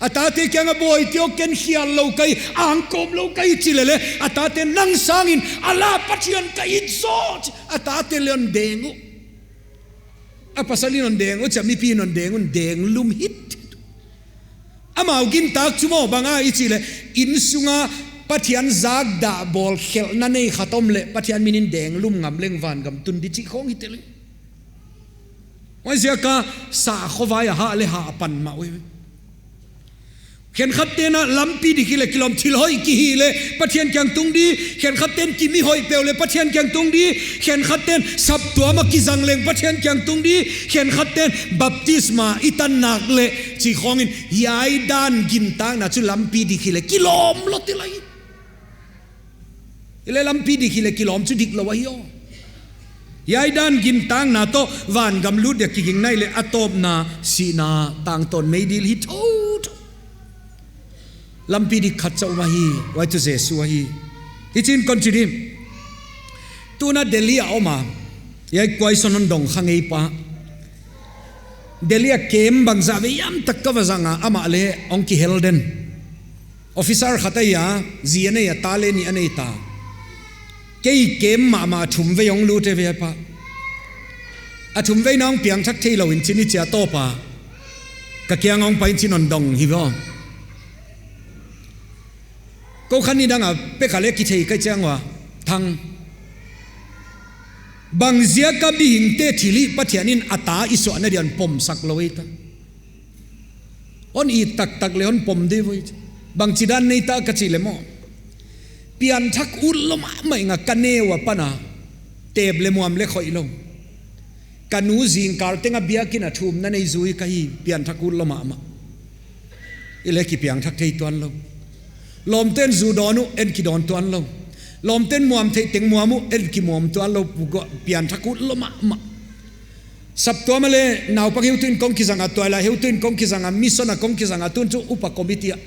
A tate kiang a bawi tio ken khial lou ka hi, angkawm lou ka hi chi leh leh. A tate nang sangin a la Pathian ka it zaw chi. A tate leh hon deng uh. A pasal in hon deng uh, chiah mipi'n hon deng un deng lum hit. Amau gintak chu maw bang a i chih leh, inn sunga Pathian zak dah bawl khelhna nei khat om leh, Pathian min in deng lum ngam leng vangam tun di chih khong hi tel. Huaiziak a sa khovai a hah leh hah pan mah uh. Khenkhat te'n a lampi dik hileh kilawm, thil hoih kihih leh Pathian kiang tung di, khenkhat te'n ki mi hoih peuh leh Pathian kiang tung di, khenkhat te'n saptuam a kizang leng Pathian kiang tung di, khenkhat te'n baptisma i tan nak leh chih khong in, hiai dan gintakna chu lampi dik hileh kilawm lou tel ahi. Hileh lampi dik hileh kilawm chu dik lou ahi aw. Hiai dan gintakna toh vangam lut dia kiging nai leh a tawpna sihna tangtawn meidil hi thouthou. Lampi dik khat chauh mah hi, huai chu Jesu ahi. Hichi'n kon chi di. Tuna Delhi a om a. Hiai kuai son hon dong kha ngei pa. Delhi a camp bangzah vei hiam tak ka va zang a, amah leh hong kihel den. Officer khat ahi a, zi a nei a, ta leh nih a nei ta. Kei camp mahmah a thum vei hong lut e ve pa. A thum vei na hong piangthak theilou in chin i chia tawp a. Ka kiang hong pai in chin hon dong hi vo. Kou khan nidang a pek a leh kithei ka hi chiang ua. Thang. Bangziak a mihingte thilhih Pathian in a ta i suahna dia hon pomsak lou ei ta. Hon it taktak leh hon pom di voi. Bangchidan nei ta ka chih leh maw. Piangthak ut lou mahmah ing a ka neu a pan a. Tep leh muam leh khoih lou. Ka nu zingkal teng a biakinn a thumna nei zui ka hi, piangthak ut lou mahmah. Hileh kipiangthak thei tuan lou. Lawmte'n zu dawn uh, en kidawn tuan lou. Lawmte'n muam theih teng muam uh, en kimuam tuan lou, pu gua piangthak ut lou mahmah. Saptuam a leh naupang heutu in kong kizang a, tuailai heutu in kong kizang a, mission a kong kizang a, tun chu upa committee a.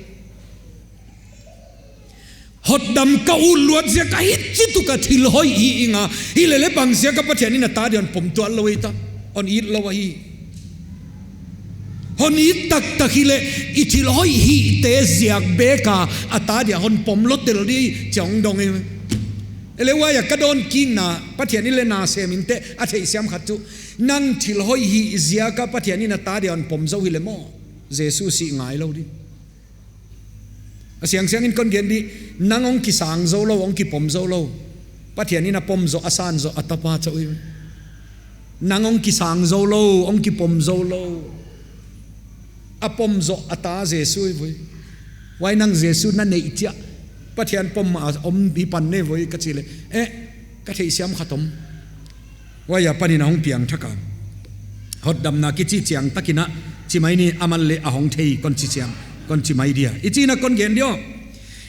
Hotdam ka ut luat ziak a hichi tuk a thil hoih hih ing a. Hileh leh bangziak a Pathian in a ta dia hon pom tuan lou ei ta. Hon it lou ahi. Hon it taktak hileh i thil hoih hihte ziak bek a a ta dia hon pom lou tel di chih hong dong e. Hileh huai a ka dawn kikna, Pathian in leh na sem inte a theihsiam khat chu. Nang thil hoih hih ziak a Pathian in a ta dia hon pom zou hileh maw. Jesu sih ngai lou di. A siangsiang in kon gen di, nang hong kisang zou lou, hong kipom zou lou. Pathian in a pom zoh, a san zoh, a tapa chauh hi. Nang hong kisang zou lou, hong kipom zou lou. A pom zoh, a ta Jesu hi voi. Huai nang Jesu na neih chiah. Pathian pom a om hi pan ne voi ka chih leh. Eh, ka theihsiam khat om. Huai a pan in a hong piangthak a. Hotdamna kichi chiang takin a chi mai ni, aman leng a hong thei kon chi chiang, kon chi mai dia. I chihna kon gen dia.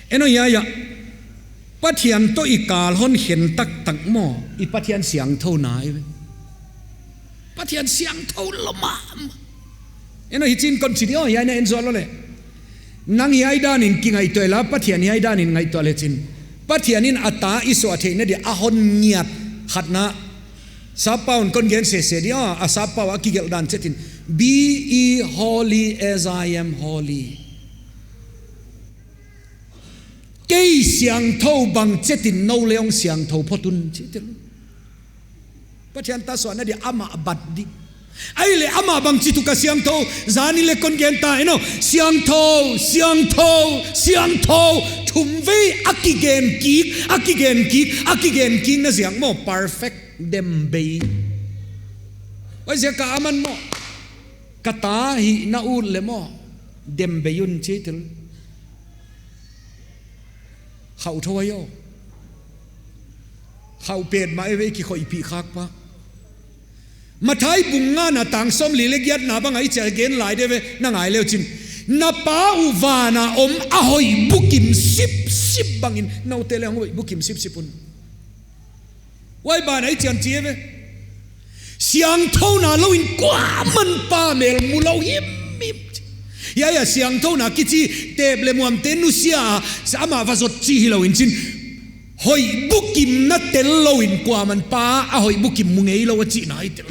En aw, hiai a Pathian toh i kal hon khen taktak maw, i Pathian siangthou na ahi ve. Pathian siangthou lua mahmah. En aw, hichi'n kon chi dia, hiai na en zual lou leh. Nang hiai danin kingaihtuah inla, Pathian hiai danin ngaihtuah lechin, Pathian in a ta i suah theihna dia a hon ngiat khatna. Sappau in kon gen sese dia, a sappau a kigelh dan chet in, "Be ye holy as I am holy." Kei siangthou bang chet in nou leng siangthou phot un, chi tel. Pathian ta suahna dia amah bat di. Ahihleh amah bangchituk a siangthou, zan in leng kon gen ta, en aw, siangthou, siangthou, siangthou, thumvei a kigen kik, a kigen kik, a kigen kik na ziak maw, perfect, dem bei. Huaiziak a aman maw, ka ta hihna ut leh maw, dem bei un, chi tel. Khauh thou ahi aw. Khauh petmah eive, i kikhoihpih khak pa. Matthai bung ngana tang sawmli leh giatna bang a i chia gen lai di ve, na ngai leuchin. Na Pa uh van a om a hoih bukim sipsip bangin, noute leng hong hoih bukim sipsip un. Huai ban a i chian chi eive. Siangthou na louin kuaman Pa mel mu lou himhim. Hiai a siangthou na kichi tep leh muamte nusia a, sa amah va zot chi hilou in chin. Hoih bukimna tel louin kuaman Pa a hoih bukim mu ngei lou a chihna ahi tel.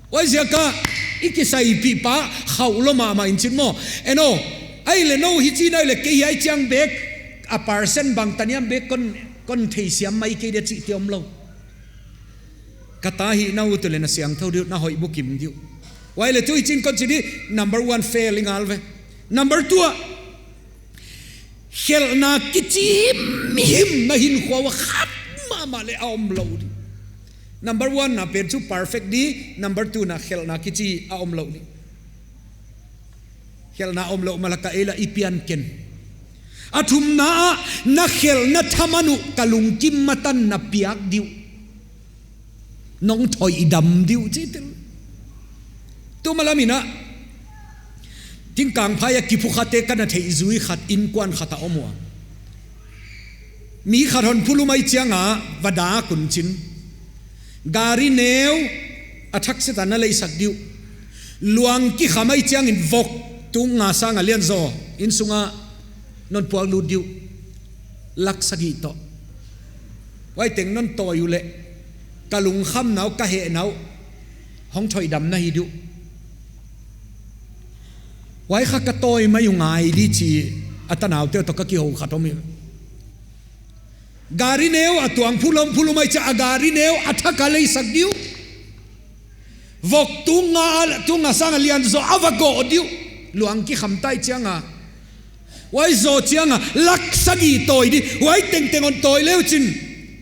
Huaiziak a i kisaipih pa khauh lua mahmah in chin maw. En aw, ahihleh nou hichi na ahihleh kei hiai chiang bek, a percent bangtan hiam bek kon, kon theisiam mai kei dia chihte omlou. Ka ta hihna ut leh na siangthou di uh, na hoih bukim di uh. Huai leh tu hichi'n kon chi di, number one fail i ngal ve. Number two a, khelhna kichi himhim na hinkhua ua khat mahmah leng a omlou di. Number one na pen chu perfect di, number two na khelhna kichi a omlou di. Khelhna omlou ma laka ei lah i pian ken. A thumna ah, na khelhna thaman uh ka lungkim matan na piak di uh. Nong thoidam di uh chi tel. Tuma lam in a, Tingkangphai a kiphukhatte ka na theih zui khat, innkuan khat a om ua. Mi khat hon phulum ahih chiang a va dak un chin. Gari neu a thak se ta na leisak di uh. Luang kikham ahih chiangin vok tung nga sang a lian zaw, innsung a non puak lut di uh. Lak sagih toh. Huai teng non tawi uleh, ka lungkhamna uh, ka hehna uh hong thoidam na hi di uh. Huai kha ka tawi mai uh ngai di chi, a tanaute toh ka kihou khat om hi. Gari neu a tuang phulum phulum ahih chiang a gari neu a thak a leisak di uh. Vok tung nga, tung nga sang a lian zaw a va goh di uh. Luang kikham ta ahih chiang a. Huai zaw chiang a lak sagih tawi di. Huai tengteng hon tawi leuchin,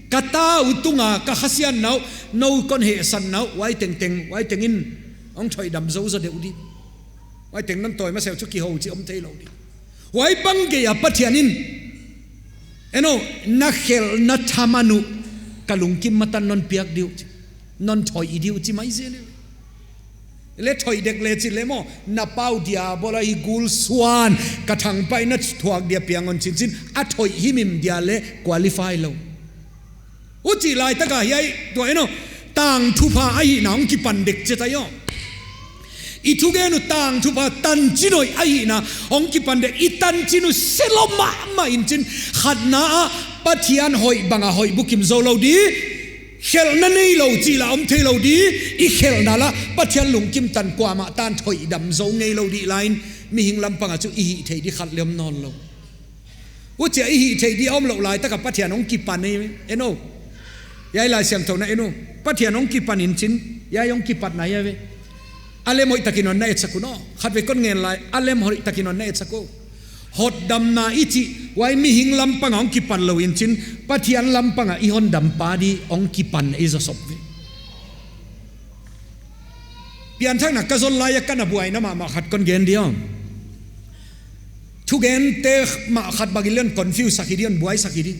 ka ta uh tung a ka khasiatna uh, nou kon hehsakna uh, huai tengteng, huai tengin hong thoidam zou zaw deuh di. Huai teng non tawi masa uh chu kihou chih om theilou di. Huai bang gei a Pathian in, en aw, na khelhna thaman uh ka lungkim matan non piak di uh chi, non thoih di uh chi mai zel e. Leh thoih dek leh chi leh maw, na pau Diabol ahi, gul suan, ka thangpaihna thuak dia piang un chin chin, a thoih himhim dia leh qualify lou. Huchi laitak a hiai tua, en aw, tangthupha ahihna hong kipan dek chet ahi aw. I thugen uh tangthupha tanchin hoih ahihna hong kipan dek, i tanchin uh se lou mahmah in chin, khatna ah Pathian hoih bang a hoih bukim zou lou di, khelhna neilou chih lah om theilou di, i khelhna lah Pathian lungkim tan kuamah tan thoidam zou ngeilou di lai in, mihing lam pang a chu i hih theih di khat leng om nawnlou. Huchia i hih theih di a omlouh laitak a Pathian hong kipan ei, en aw. Hiai Laisiangthou na en aw. Pathian hong kipan in chin, hiai hong kipatna hiai ve. A lem hoihtakin hon na etsak un aw. Khatvei kon ngen lai, a lem hoihtakin hon na etsak un. Hotdamna i chih, huai mihing lam pang a hong kipan lou in chin, Pathian lam pang a i hondampa di hong kipan ei zaw sop ve. Pianthakna ka zon lai a ka na buaina mahmah khat kon gen di aw. Thugente mah khat bang in leng confuse sak hi di, hon buai sak hi di.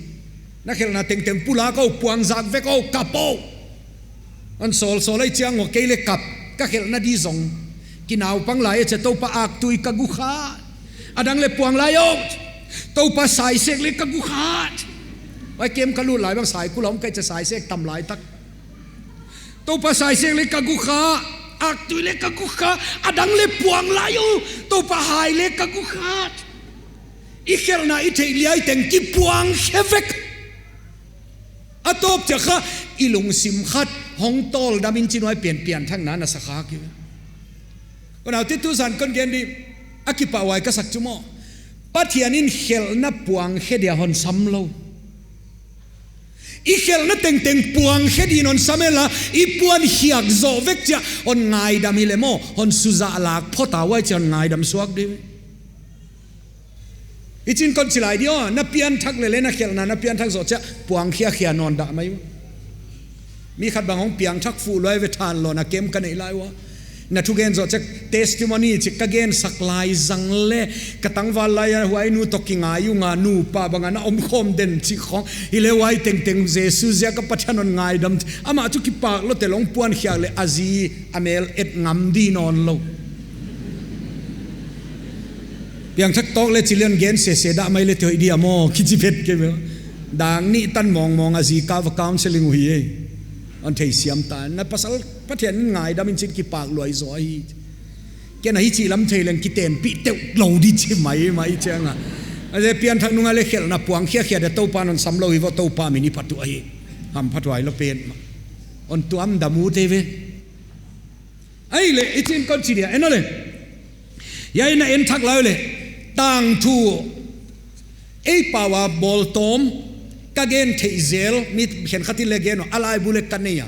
Na khelhna tengteng pulak aw, puangzak vek aw, kap aw. Hon sawlsawl lai chiang a kei leng kap, ka khelhna di zong. Kinaupang lai a chia Toupa aktui ka gu kha. A dang leng puang lai aw. Toupa saisek leng ka gu kha. Huai kem ka lut lai bang sai kul om ka chia saisek tam lai tak. Toupa saisek leng ka gu kha. Aktui leng ka gu kha. A dang leng puang lai aw. Toupa hai leng ka gu kha. I khelhna i theih liai teng kipuang khe vek. A tawp chiah kha i lungsim khat hong tawldam in chin huai pen pianthakna na sa kha ki. Unaute, tuzan kon gen di, a kipahhuai ka sak chu maw. Pathian in khelhna puang khe dia hon sam lou. I khelhna tengteng puang khe din hon sam inla, i puan khiak zoh vek chiah hon ngaidam hi leh maw, hon suzah lak phot a huai chiah hon ngaidam suak di. I chin kon chi lai di aw, na pianthak leh leng na khelhna na pianthak zoh chiah puang khiakhia nawn dah mai uh. Mi khat bang hong piangthak fuh luai ve, thanlawhna kem ka neih lai ua. Na thugen zoh chiah testimony chih ka gen sak lai zang leh ka tangval lai a huai nu toh kingai ung a, nupa bang a na om khawm den chih khong. Hi leh huai tengteng Jesu ziak a Pathian hon ngaidam. Amah chu kipak lou te long puan khiak leh a zi a mel et ngam di nawn lou. Piangthak tawk leh chi leng gen sese dah mai leh te hoih di a maw, kichi phet ke maw. Dang nih tan mawngmawng a zi ka va counseling uh hi e. Hon theisiam ta. Na pasal Pathian ngaidam in chin kipak luai zaw hi. Ken a hichi lam thei leng kitenpih teuh lou di chi maimai chiang a. A leh pianthak nung a leng khelhna puang khiakhia dia Toupa'n hon sam lou hi vaw, Toupa min i phat uh ahi. Hamphathuai lou pen mah. Hon tuamdam uh te ve. Ahihleh, i chin kon chi dia, en aw leh. Hiai na en thak lai leh. Tangthu. Ei pau a bawltawm. Ka gen theih zel, mi khenkhat in leng gen uh, a laibu leng ka nei a.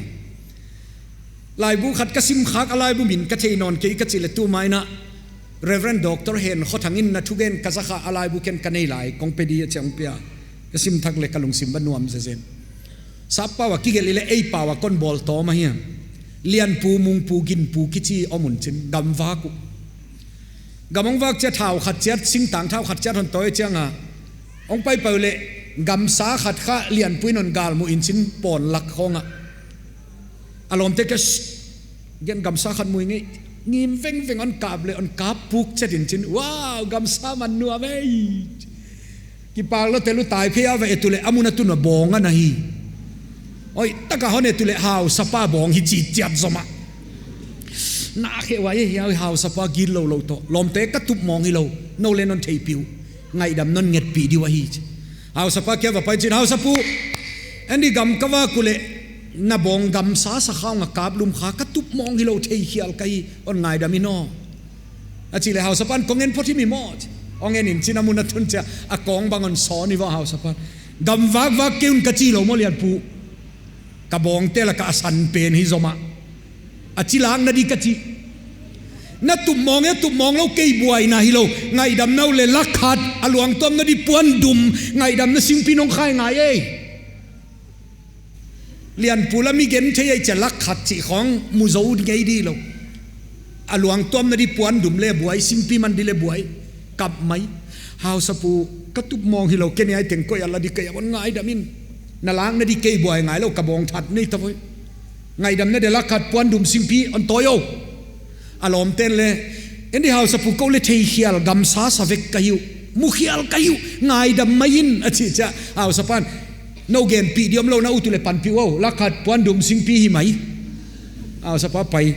Laibu khat ka sim khak a laibu min ka thei nawn kei ka chih leh tu mai in a. Reverend Doctor Henkhothang in na thugen ka za kha a laibu ken ka nei lai, kong pe di a chiang pia. Ka sim thak leh ka lungsim va nuam zezen. Sap pau a kigelh i leh ei pau a kon bawltawm ahi a. Lianpu, Mungpu, Ginpu kichi om un chin, gamvak uh. Gam hong vak chiah thau khat chiat, singtang thau khat chiat hon tawi chiang a. Hong pai pau leh, gamsa khat kha Lianpu in hon galmuh in chin pawn lak khong a. A lawmte ke s-, gen gamsa khat mu ing e, ngim vengveng hon kap leh, hon kap puk chiat in chin, wow, gamsa man nuam e. Kipak lou te lou tai phei a va et uleh, a mun a tun a bawng ana hi. Hoihtak a hon et uleh hausapa bawng hi chi chiat zomah. Na khe huai e, hiai hausapa gilou lou toh. Lawmte ka tup mawng hilou, nou leng non theihpih uh. Ngaihdam non ngetpih di uh ahi. Hausapa kiang va pai chin, hausapu. En di, gam ka vak uleh, na bawng gamsa sa khong a kap lum kha, ka tup mawng hilou, thei khial ka hi, hon ngaidam in aw. A chih leh hausapa'n kong en phot himi maw. Hong en in chin a mun a tun chiah, a kawng bang hon sawn hi vaw hausapa'n. Gam vakvak kei un ka chi lou maw Lianpu. Ka bawngte lak ah a san pen hi zomah. A chi lakna di ka chi. Na tup mawng e, tup mawng lou kei buaina hilou. Ngaihdamna uh leh lak khat, a luang tuamna di puan dum, ngaihdamna singpi nong khai ngai e. Lianpu la mi genthei ahi chiah lak khat chih khong mu zou ngei di lou. A luang tuamna di puan dum leh buai, singpi man di leh buai. Kap mai. Hausapu, ka tup mawng hilou, ken hiai teng koih a la di ka hia, hon ngaidam in. Na lakna di kei buai ngai lou, ka bawng that nei ta voi. Ngaihdamna dia lak khat puan dum singpi hon tawi aw. A lawmte'n leng, en di hausapu, kou leng thei khial, gamsa sa vek ka hi uh, mu khial ka hi uh, ngaidam mai in, a chih chiah, hausapa'n, nou genpih di om lou na ut uleh panpih uh aw, lak khat puan dum singpi hi mai. Hausapa pai,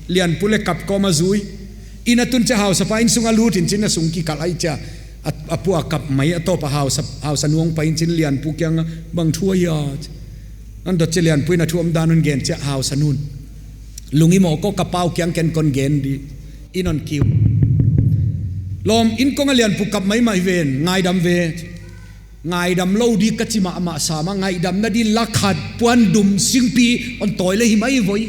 Lianpu leng kap kawm a zui. Inn a tun chiah hausapa innsung a lut in chin a sung kikal ahi chiah, a, a pua kap mai, a tawp a hausa, hausanu hong pai in chin Lianpu kiang a, bang thu ahia. Hon dot chiah Lianpu in a thu omdan hon gen chiah hausanu'n. Lung i mawk aw, ka pau kiang ken kon gen di. Inn hon kiu. Lawm, inn kong a Lianpu kap maimah hi ven, ngaidam ve. Ngaidam lou di ka chi mahmah sam a, ngaihdamna di lak khat puan dum singpi hon tawi leh hi mai voi.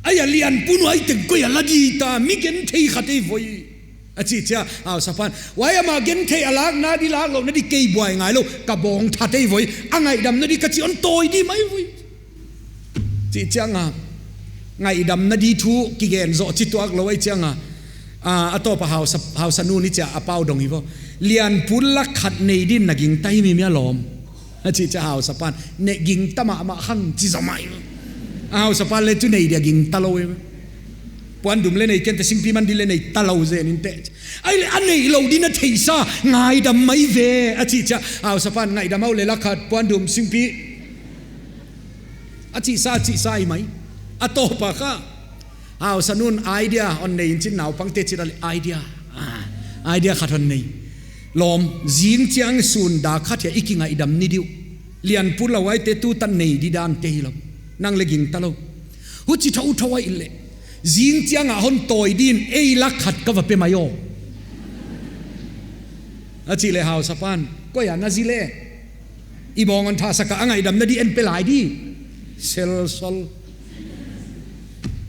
Ahi a, Lianpu'n huai teng koih a la di ta, mi genthei khat ahi voi. A chih chiah, hausapa'n, huai amah genthei a lakna di laklouhna di kei buai ngai lou, ka bawng that ahi voi, a ngaihdamna di ka chi hon tawi di mai voi. Chih chiang a, ngaihdamna di thu kigen zoh chituak lou ahi chiang a, a, a tawp a hausa, hausanu'n chiah a pau dong hi vaw. Lianpu lak khat nei din na gingta himi mia lawm. A chih chiang a hausapan, "Nei gingta mahmah khang," chi zaw mai. A hausapan leh chu nei dia gingta lou e. Puandum leh nei kei inteh, singpi man di leh nei ta lou zen inteh. Ahihleh a neih louh di na theihsa, ngaidam mai ve. A chih chiang a hausapan, "Ngaidam aw leh, lak khat puandum singpi." A chihsa, a chihsa hi mai. A tawp a kha, hausanun idea hon nei in chin, naupangte chih leh idea. Ah, idea khat hon nei. Lawm, zing chiang sun dak khat hiai i kingaihdam ni di uh. Lianpu lauhuaite tutan nei di dan te hilou. Nang leh gingta lou. Huchi thouthou ahihleh, zing chiang a hon tawi din ei lak khat ka va pe mai aw. A chih leh hausapan, "Koi a na zi leh? I bawng hon thahsak a, a ngaihdamna di en pe lai di." Selsol.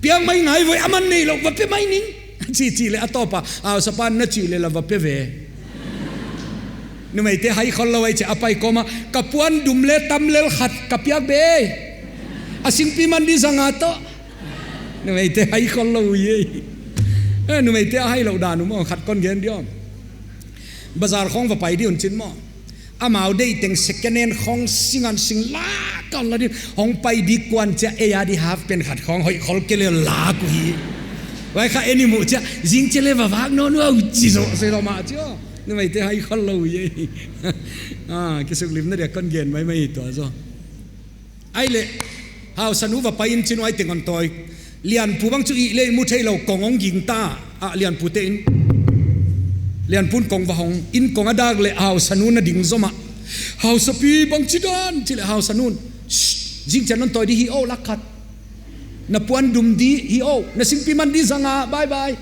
"Piak mai ngai voi, aman neih louh, va pe mai ning." Chih chih leh a tawp a, hausapan, "Na chih leh lah va pe ve." Numeite hai khollou ahi chia, a pai kawm a, "Ka puandum leh tam lel khat ka piak be. A singpi man di zanga toh." Numeite hai khollou uh e. Eh, numeite a hai louh dan uh maw, khat kon gen di aw. Bazar khong va pai di un chin maw. Amau deih teng second hand khong sing an sing la, kon la di, hong pai di kuan chia, "Ei a di half pant khat khong hoih khol kei leh la," ku hi. Huai kha ei i muh chia, "Zing chia leh va vak nawn uh aw," chi zaw, se lo mah chia. Numeite hai khollou uh e. Ah, kisuklimna dia kon gen maimai tua zaw. Ahihleh, hausanu va pai in chin, huai teng hon tawi. Lianpu bang chu i leh mu theilou, kong hong gingta. Ah, lianpute in, lianpun kong va hong in, kong a dak leh hausanun a ding zom a. "Hausapi, bangchidan?" chi leh hausanun, "Shh, zing chiang non tawi di hi aw, lak khat. Na puandum di hi aw, na singpi man di zanga, bye bye."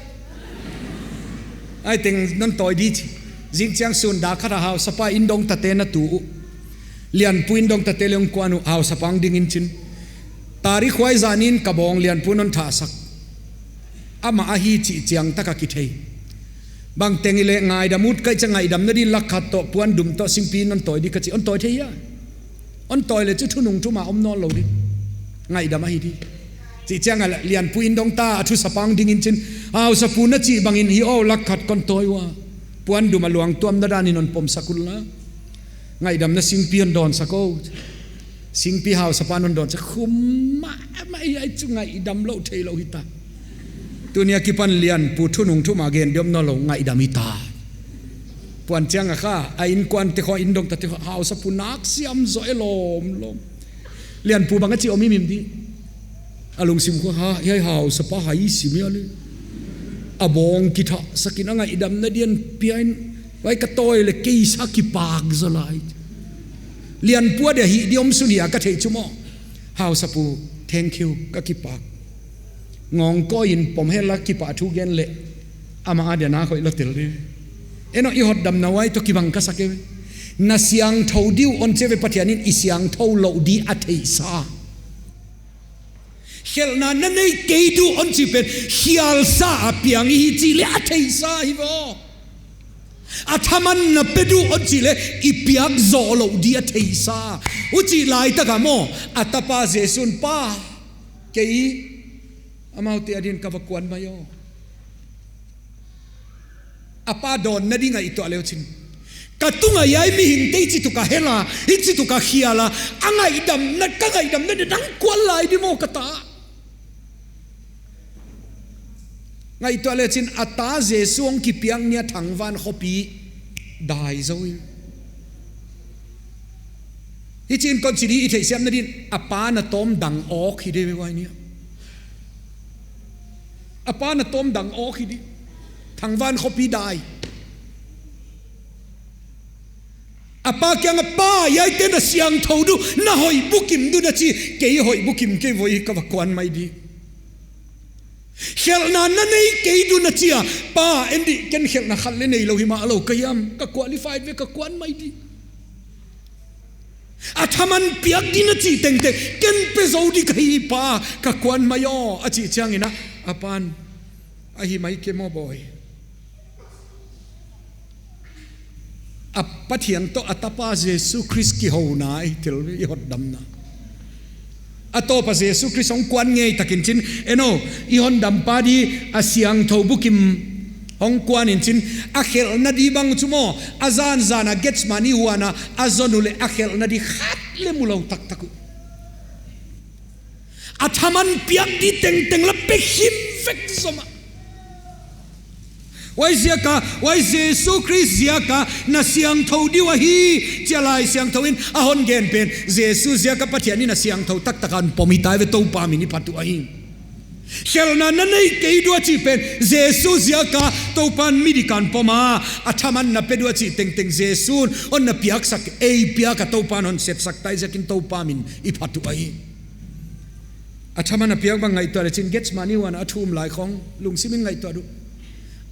Ahi teng non tawi di chi. Zing chiang sun dak khat a hausapa in dongtate na tu uh. Lianpu in dongtate leng kuan uh, hausapa hong ding in chin. Tarik huai zan in ka bawng lianpu non thahsak. Amah ahi chih chiang tak a kithei. Bangteng i leh ngaidam ut ka hih chia, ngaihdamna di lak khat toh, puandum toh, singpi non tawi di ka chi, hon tawi thei hia? Hon tawi leh chu thunung thum a om nawn lou di. Ngaihdam ahi di. Chih chiang a lianpu in dongta, a thusapa hong ding in chin. "Hausapu, na chih bangin hi aw, lak khat kon tawi ua. Puandum a luang tuamna dan in hon pomsak un la. Ngaihdamna singpi hon dawnsak aw." Singpi hausapan hon dawnsak. Khum mahmah, hiai chu ngaihdam louh theilou hita. Tuni a kipan lianpu thunung thum a gen di om nawn lou, ngaihdam hita. Puan chiang a kha, a innkuante khong, inndongtate khong, hausapu nak siam zaw e lawmlawm. Lianpu bang a chi om himhim di. A lungsim khong, ha, hiai hausapa hai sim hia leh. A bawng kithahsak in a ngaihdamna di hon pia in, huai ka tawi leh kei sa kipak zaw lai. Lianpu a dia hih di om sun hia ka theih chu maw. Hausapu, thank you, ka kipak. Ngawng kawi in pom hen la, kipahthu gen leh. Amah a dia nak hoihlou tel di. Eno, i hotdamna huai toh kibang ka sa kei. Na siangthou di uh hon chi ve, Pathian in i siangthou louh di a theihsa. Khelhna na nei kei di uh hon chi pen, khialsa a piang i hi chih leh a theihsa hi ve aw. A thaman na pe di uh hon chi leh, i piak zoh louh di a theihsa. Huchi laitak a maw, a tapa Jesu'n, Pa, kei, amaute adin ka va kuan mai aw. A pa dawnna di ngaihtuah leu chin. Ka tung a hiai mihingte hichituk a hel a, hichituk a khial a, a ngaihdamna, ka ngaihdamna di nang kuan lai di maw ka ta. Ngaihtuah leu chin a ta Jesu hong kipiak ni a thangvan khopi dai zaw in. Hichi'n kon chi di i theihsiamna din a pa na tawm dang awk hi di ve huai ni a. A pa na tawm dang awk hi di. Thangvan khopi dai. A pa kiang a, Pa, hiaite na siangthou di uh, na hoih bukim di uh na chi, kei hoih bukim kei voi, ka va kuan mai di. Khelhna na nei kei di uh na chi a, Pa, en di, ken khelhna khat leh neilou himahlou ka hiam, ka qualified ve, ka kuan mai di. A thaman piak di na chih tengteng, ken pe zou di ka hi Pa, ka kuan mai aw, a chih chiangin a, a pa'n, ahi mai kei maw bawi. A Pathian toh a tapa Jesu Khrist kihouna i tel i hotdamna. A tawp a Jesu Khrist hong kuan ngei takin chin, eno, i hondampa di a siangthou bukim Hong kuan in chin, a khelhna di bang chu maw, a zan zan a Gethsemane huan a a zon uleh a khelhna di khat leng mu lou taktak uh. A thaman piak di tengteng la pe him vek zomah. Huaiziak a, huai Jesu Khrist ziak a na siangthou di uh ahi, chia Laisiangthou in a hon gen pen, Jesu ziak a Pathian in a siangthou taktak a hon pom hi tai ve, Toupa min i phat uh ahi. Khelhna na nei kei di uh a chih pen, Jesu ziak a Toupa'n midik a hon pom a, a thaman na pe di uh a chih tengteng Jesu'n hon na piaksak, ei piak a Toupa'n hon sepsak tai ziakin Toupa min i phat uh ahi. A thaman a piak bang ngaihtuah le chin Gethsemane huan a thum lai khong, lungsim in ngaihtuah di uh.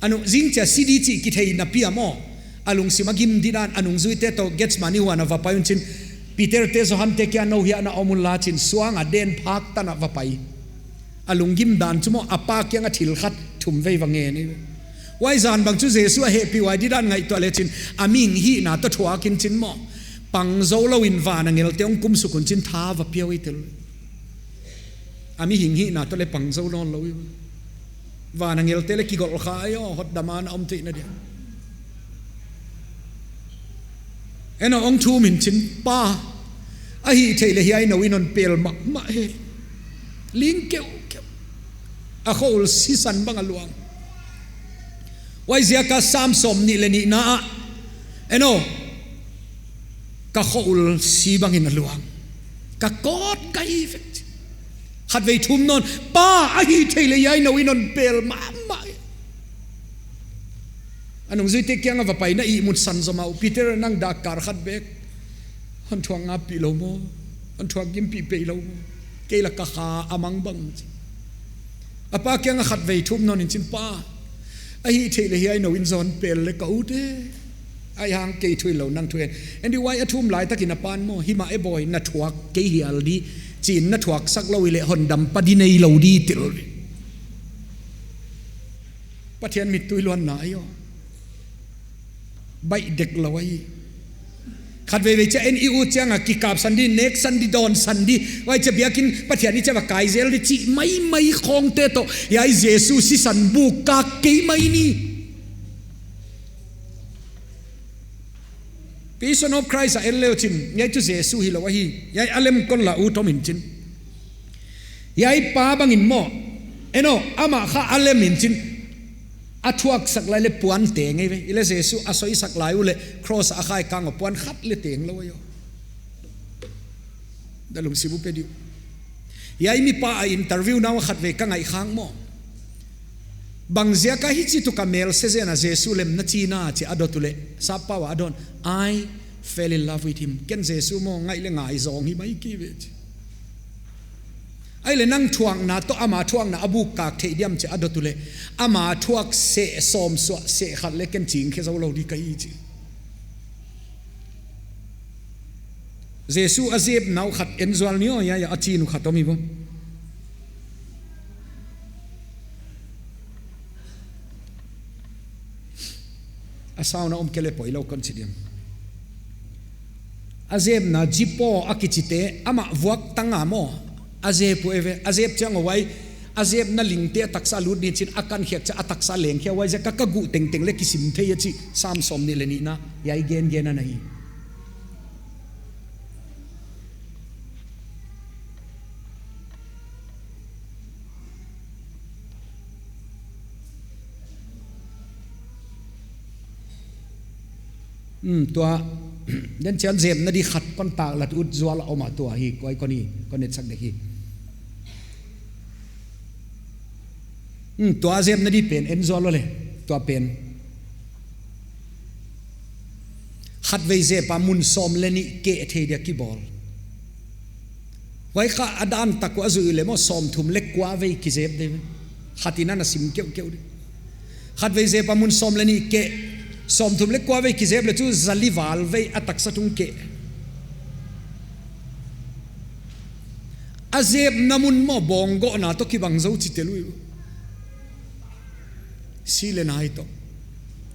A nung zing chia si di chih kithei napi a maw, a lungsim a gim di dan, a nungzuite toh Gethsemane huan a va pai un chin, Peter te Johan te kia nou hiah na om un la chin suang a den phak tan a va pai. A lunggim dan chu maw, a Pa kiang a thil khat thum vei va ngen ei. Huai zan bang chu Jesu a hehpih huai di dan ngaihtuah le chin, a mihing hihna toh thuak in chin maw, pang zou lou in van angel te hong kum suk un chin tha va pia uh ei tel. A mihing hihna toh leng pang zou nawn lou ei. Van angel te leng kigolh kha ei aw, hotdam a na om theihna dia. En aw, hong thum in chin, Pa, a hih theih leh hiai nou in hon pel mahmah hen. Ling keuhkeuh. A khoul sisan bang a luang. Huaiziak a Sam sawmnih leh nihna ah, en aw, ka khoul si bangin a luang. Ka kawt ka hi vek. Khatvei thum nawn, Pa, a hih theih leh hiai nou in hon pel mahmah hen. A nungzuite kiang a va pai na ihmut san zomah uh, Peter, nang dak kar khat bek hon thuak ngaipih lou maw, hon thuak gimpih peih lou maw, kei leng ka kha a mang bang chi. A Pa kiang a khatvei thum nawn in chin, Pa, a hih theih leh hiai nou in zong pel leh ka ut e. Ahihhang kei thu hilou nang thu hen. En di, huai a thum lai takin a pa'n maw, hi mah e bawi, na thuak kei hial di, chi'n na thuak sak lou hileh hondampa di nei lou di tel. Pathian mittui luanna ei aw. Baih dek lou ahi. Khatveivei chia en i ut chiang a kikap san di, nek san di, dawn san di. Huai chia biakin Pathian i chia va kai zel di chih maimai khong te toh, hiai Jesu sisan buk kak kei mai ni. Passion of Christ a en le uh chin, hiai chu Jesu hilou ahi. Hiai a lem kon la ut om in chin. Hiai Pa bangin maw, en aw, amah kha a lem in chin, a thuak sak lai leh puan teng ei ve. Hileh Jesu a soi sak lai uleh cross a a khai kang a puan khat leng teng lou ei aw. Na lungsim uh pe di uh. Hiai mipa a interview na uh khatvei ka ngaihkhak maw. Bangziak a hichi tuk a melse zen a Jesu lem na chi na chi a dot uleh, sappau a a dot, I fell in love with him. Ken Jesu maw ngaih leh ngaihzawng hi mai kei ve chi. Ahihleh nang thuakna toh ama thuakna a buk kak theih diam chi a dot uleh, ama thuak seh sawm suah seh khat leng ken ching khe zou lou di ka hi chi. Jesu a zepna uh khat en zual ni aw, hiai a chin uh khat om hi vo. A sound a om kei leh poi lou kon chi diam. A zepna zipo a kichite, amah vuak tang a maw, a zep uh ei ve, a zep chiang a huai, a zepna lingte a taksa lut ni chin, a kan khiak chia a taksa leng khia, huaiziak a ka guh tengteng leng kisim thei a chi, Sam sawmnih leh nihna, hiai gengen ana hi. Hmm, tua, den chian zepna di khat kon taklat ut zual a om a, tua hi, koi kon hi, kon et sak dek hi. Hmm, tua zepna di pen en zual lou leh, tua pen. Khatvei zep a mun sawm leh nih keh thei dia kibawl. Huai kha a dan tak uh a zuih leh maw sawmthum leh kua vei kizep di. Khat in ana sim keuhkeuh di. Khatvei zep a mun sawm leh nih keh, sawmthum leh kua vei kizep leh chu zali val vei a taksa tung keh. A zepna mun maw bawnggohna toh kibang zou chi tel uh. Si leh nai toh.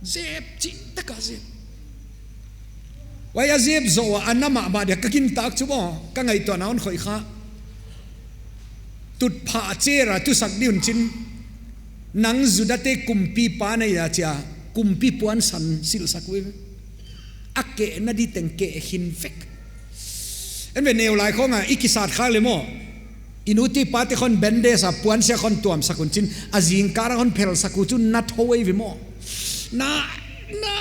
Zep chih tak a zep. Huai a zep zoh a, a na mahmah dia ka gintak chu maw, ka ngaihtuahna hon khoih kha. Tutphah chair a tusak di un chin. Nang Juda te kumpipa na hia chia, kumpi puansan silhsak uh. A kehna di teng keh khin vek. En ve, neu lai khong a i kisat khak leh maw, i nu te i pa te khong bandage a puansia khong tuamsak un chin, a zingkal a khong phelsak uh chu na thou ei ve maw. Na, na,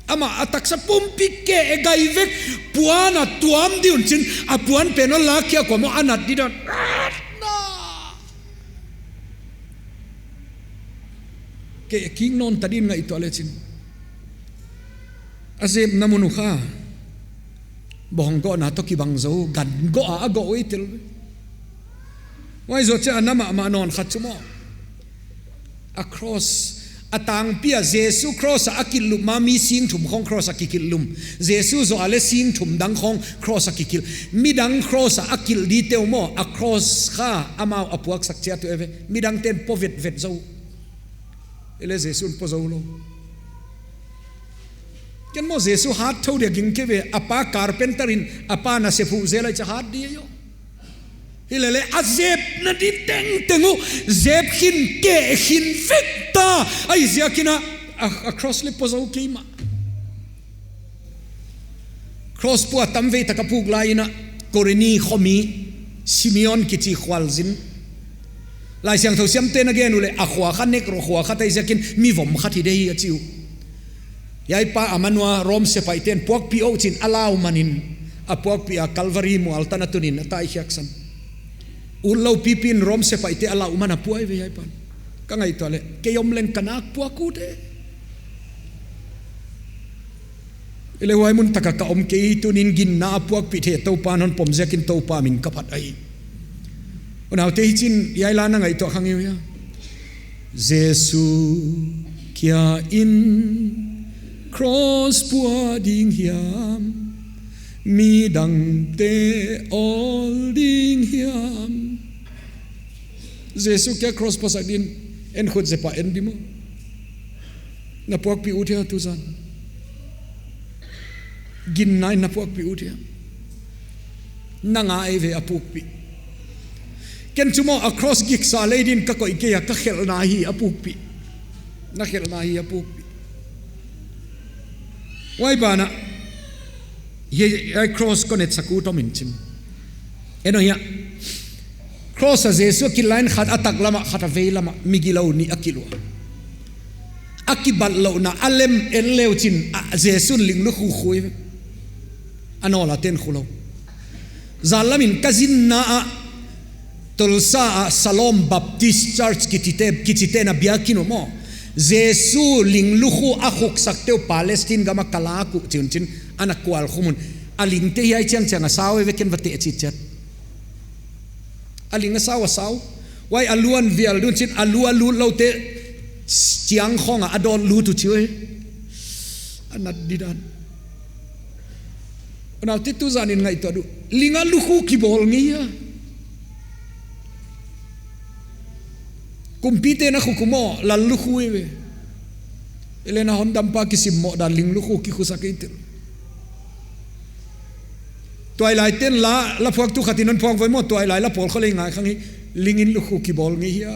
amah a taksa pumpi keh gai vek, puan a tuam di un chin, a puan pen hon lak khia kua maw, a nat di dan. Na. Keh kik nawn ta din ngaihtuah le chin. A zepna mun uh kha, bawng gohna toh kibang zou, gan goh a, a goh uh ei tel. Huai zoh chiah a na mahmah nawn khat chu maw, a cross, a tangpi a Jesu cross a a kilhlup ma mi sing thum khong cross a kikilh lum. Jesu zoh a leh sing thum dang khong cross a kikilh. Midang cross a a kilh di te uh maw, a cross kha amau a puaksak chiat uh ei ve. Midang ten po vetvet zou. Ei leh Jesu'n po zou lou. Ken maw Jesu hat thou dia ging kei ve, a pa carpenter in, a pa nasep uh zel lai chia hat di a yo. Hilele a zepna di tengteng uh, zep khin keh khin vek ta, ahihziakin a, a, a cross leh po zou keimah. Cross pua tamvei tak a puk lai in a, Kureni khomi, Simeon kichi khualzin. Laisiangthou siamte'n a gen uleh, a khua kha nek ro khua kha tai ziakin mi vom khat hi de hi a chi uh. Hiai pa a man ua Rom sepaih ten puakpih ou chin a lau man in, a puakpih a Calvary mual tan a tun in a tai khiak san. Utlou pipi in Rom sepaih te a lau man a pua ei ve hiai pa'n. Ka ngaihtuah leh, kei om leng ka nak puak ut e. Ei leh huai mun tak a ka om kei, tuni'n ginna a puakpih thei Toupa'n hon pom ziakin Toupa min ka phat ahi. Unaute, hichin hiai la na ngaihtuah kha ngei uh hia? Jesu kia in cross pua ding hiam, midangte awl ding hiam. Jesu kia cross puasak din, en khut zep a en di maw. Na puakpih ut hia tuzan? Ginna in na puakpih ut hia? Nang a ei ve a pukpih. Ken chu maw a cross giksa lei din ka koih kei a, ka khelhna hi a pukpih. Na khelhna hi a pukpih. Huai banah, hiai, hiai cross kon etsak ut om in chin. En uh hia. Cross a Jesu a kilh lai in khat a taklam a, khat a veilam a, mi gilou nih a kilh ua. A kibatlouhna, a lem en le uh chin, a Jesu'n ling lukhu khu ei ve. A nawl a ten khu lou. Zan lam in ka zinna ah, Tulsa ah Shalom Baptist Church kichi te, kichi te'n a biakinn uh maw. Jesu ling lukhu a khuksak te uh Palestine gam a ka lak uh chi un chin, ana kual khum un. A ling te hiai chiangchiang a sau ei ve, ken va teh chitchiat. A ling a sau a sau. Huai a luan vial di un chin, a lu a lut lou te chiang khong a a dawt lut uh chi uh ei. A nat di dan. Unaute, tuzan in ngaihtuah di uh. Ling a lukhu kibawl ngei a. Kumpite'n a khuk uh maw, lal lukhu ei ve. Ei leh na Hondampa kisimmoh dan ling lukhu kikhusak ei tel. Tuailai ten la, la phuaktu khat in hon phuak voi maw, tuailai la pawl khong leh ngai khang hi, ling in lukhu kibawl ngei hia.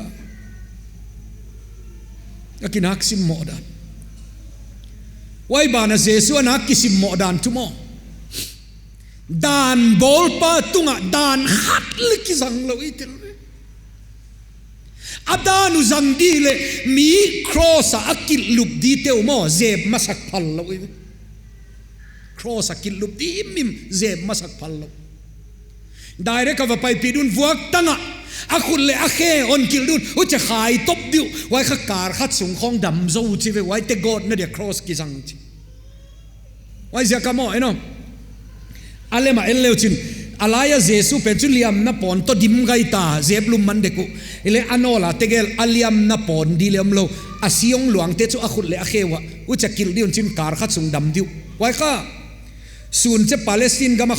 A kinak simmoh dan. Huai banah Jesu a nak kisimmoh dan chu maw. Dan bawlpa tungah dan khat leh kizang lou ei tel. A dan uh zang di leh mi cross a a kilhlup di te uh maw, zep masak phal lou ei ve. Cross a kilhlup di mim zep masak phal lou. Direct a va paipih di un vuak tang a, a khut leh a khe hon kilh di un, huchia khai top di uh, huai kha kar khat sung khong dam zou chi ve, huaite gawtna dia cross kizang chi. Huaiziak a maw, en aw. A lem a en le uh chin, a lai a Jesu pen chu liamna pawn toh dim gai ta, zep lum man dek uh. Ei leh a nawl a tegel a liamna pawn di leh omlou. A siong luang te chu a khut leh a khe uah, huchia kilh di un chin kar khat sung dam di uh. Huai kha, sun chia Palestine gam a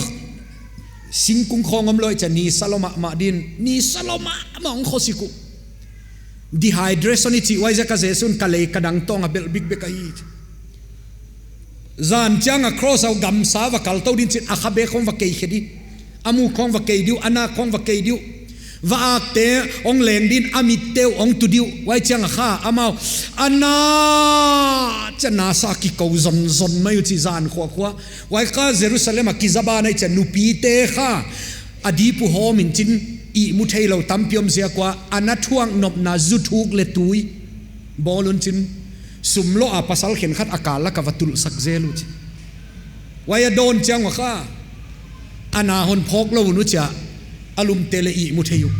singkung khong omlou chia, ni sa lou mahmah din, ni sa lou mahmah hong khosik uh. Dehydration i chih huaiziak a Jesu'n ka lei ka dang tawng a belh bikbek ahi. Zan chiang a cross a uh gamsa va kal tou din chin a khabek khong va kei khe di. A muk khong va kei di uh, a nak khong va kei di uh. Va-akte hong leng din, a mitte uh hong tu di uh. Huai chiang a kha amau, "Ana!" chia na sa kikou zonzon mai uh chi zan khuakhua. Huai kha Jerusalem a kiza ban ahi chia, nupite kha a dip uh hawm in chin, ihmu theilou tampi om ziak ua, ana thuak nopna zu thuk leh tui bawl un chin, sum loh a pasal khenkhat a kal lak a va tulhsak zel uh chi. Huai a dawn chiang ua kha, ana hon phawk lou un uh chia, a lumte leh ihmu thei uh.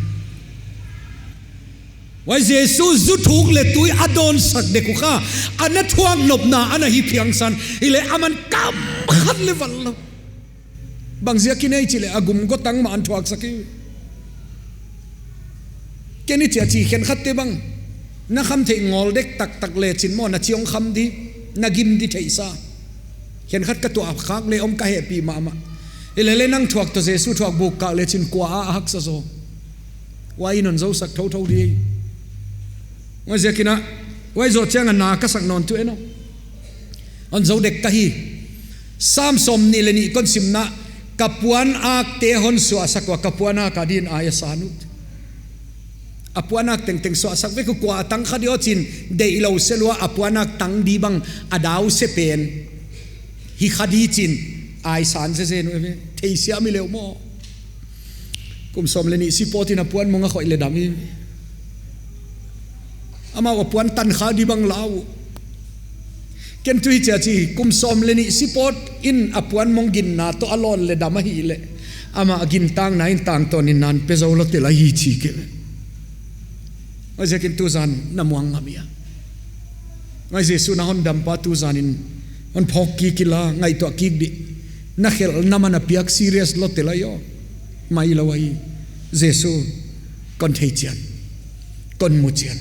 Huai Jesu zu thuk leh tui a dawnsak dek uh kha, ana thuak nopna ana hi phiangsan, hileh aman kam khat leh val lou. Bang ziakin ei chih leh a gum gotang mah ana thuaksak hi. Ken i chia chi khenkhatte bang, na kham theih ngawl dek taktak leh chin maw, na chi hong kham di, na gim di theihsa. Khenkhat ka tuah khak leh om ka hehpih mahmah. Hilele nang thuak toh Jesu thuak buk kak leh chin kua a haksa zaw. Huai in hon zousak thouthou di. Huaiziakin a, huai zoh chiang a na ka sak nawn tuh en aw. Hon zou dek ka hi. Sam sawmnih leh nih kon simna, ka puanakte hon suahsak ua, ka puanak a din ai a san uh. A puanak tengteng suahsak vek uh, kua a tang kha di aw chin, deihlouh se lua, a puanak tang di bang, a dau se pen hi kha di chin, ai san zezen uh ve, theisiam i leuh maw. Kum sawm leh nih si pawt in a puan mong a khoih leh dam hi. Amau a puan tan kha di bang lau. Ken tuh hichia chi, kum sawm leh nih si pawt in a puan mong ginna toh a lawn leh dam ahihleh, amah a gintangna in tangtawn in na'n pe zou lou tel ahi chi kei. Huaiziakin tuzan na muang ngam hia? Huai Jesu na hondampa tuzan in hon phawk kik inla, ngaihtuah kik di. Na khelhna man a piak serious lou tel ahi aw. Mai lou ahi. Jesu, kon theichian, kon muchian.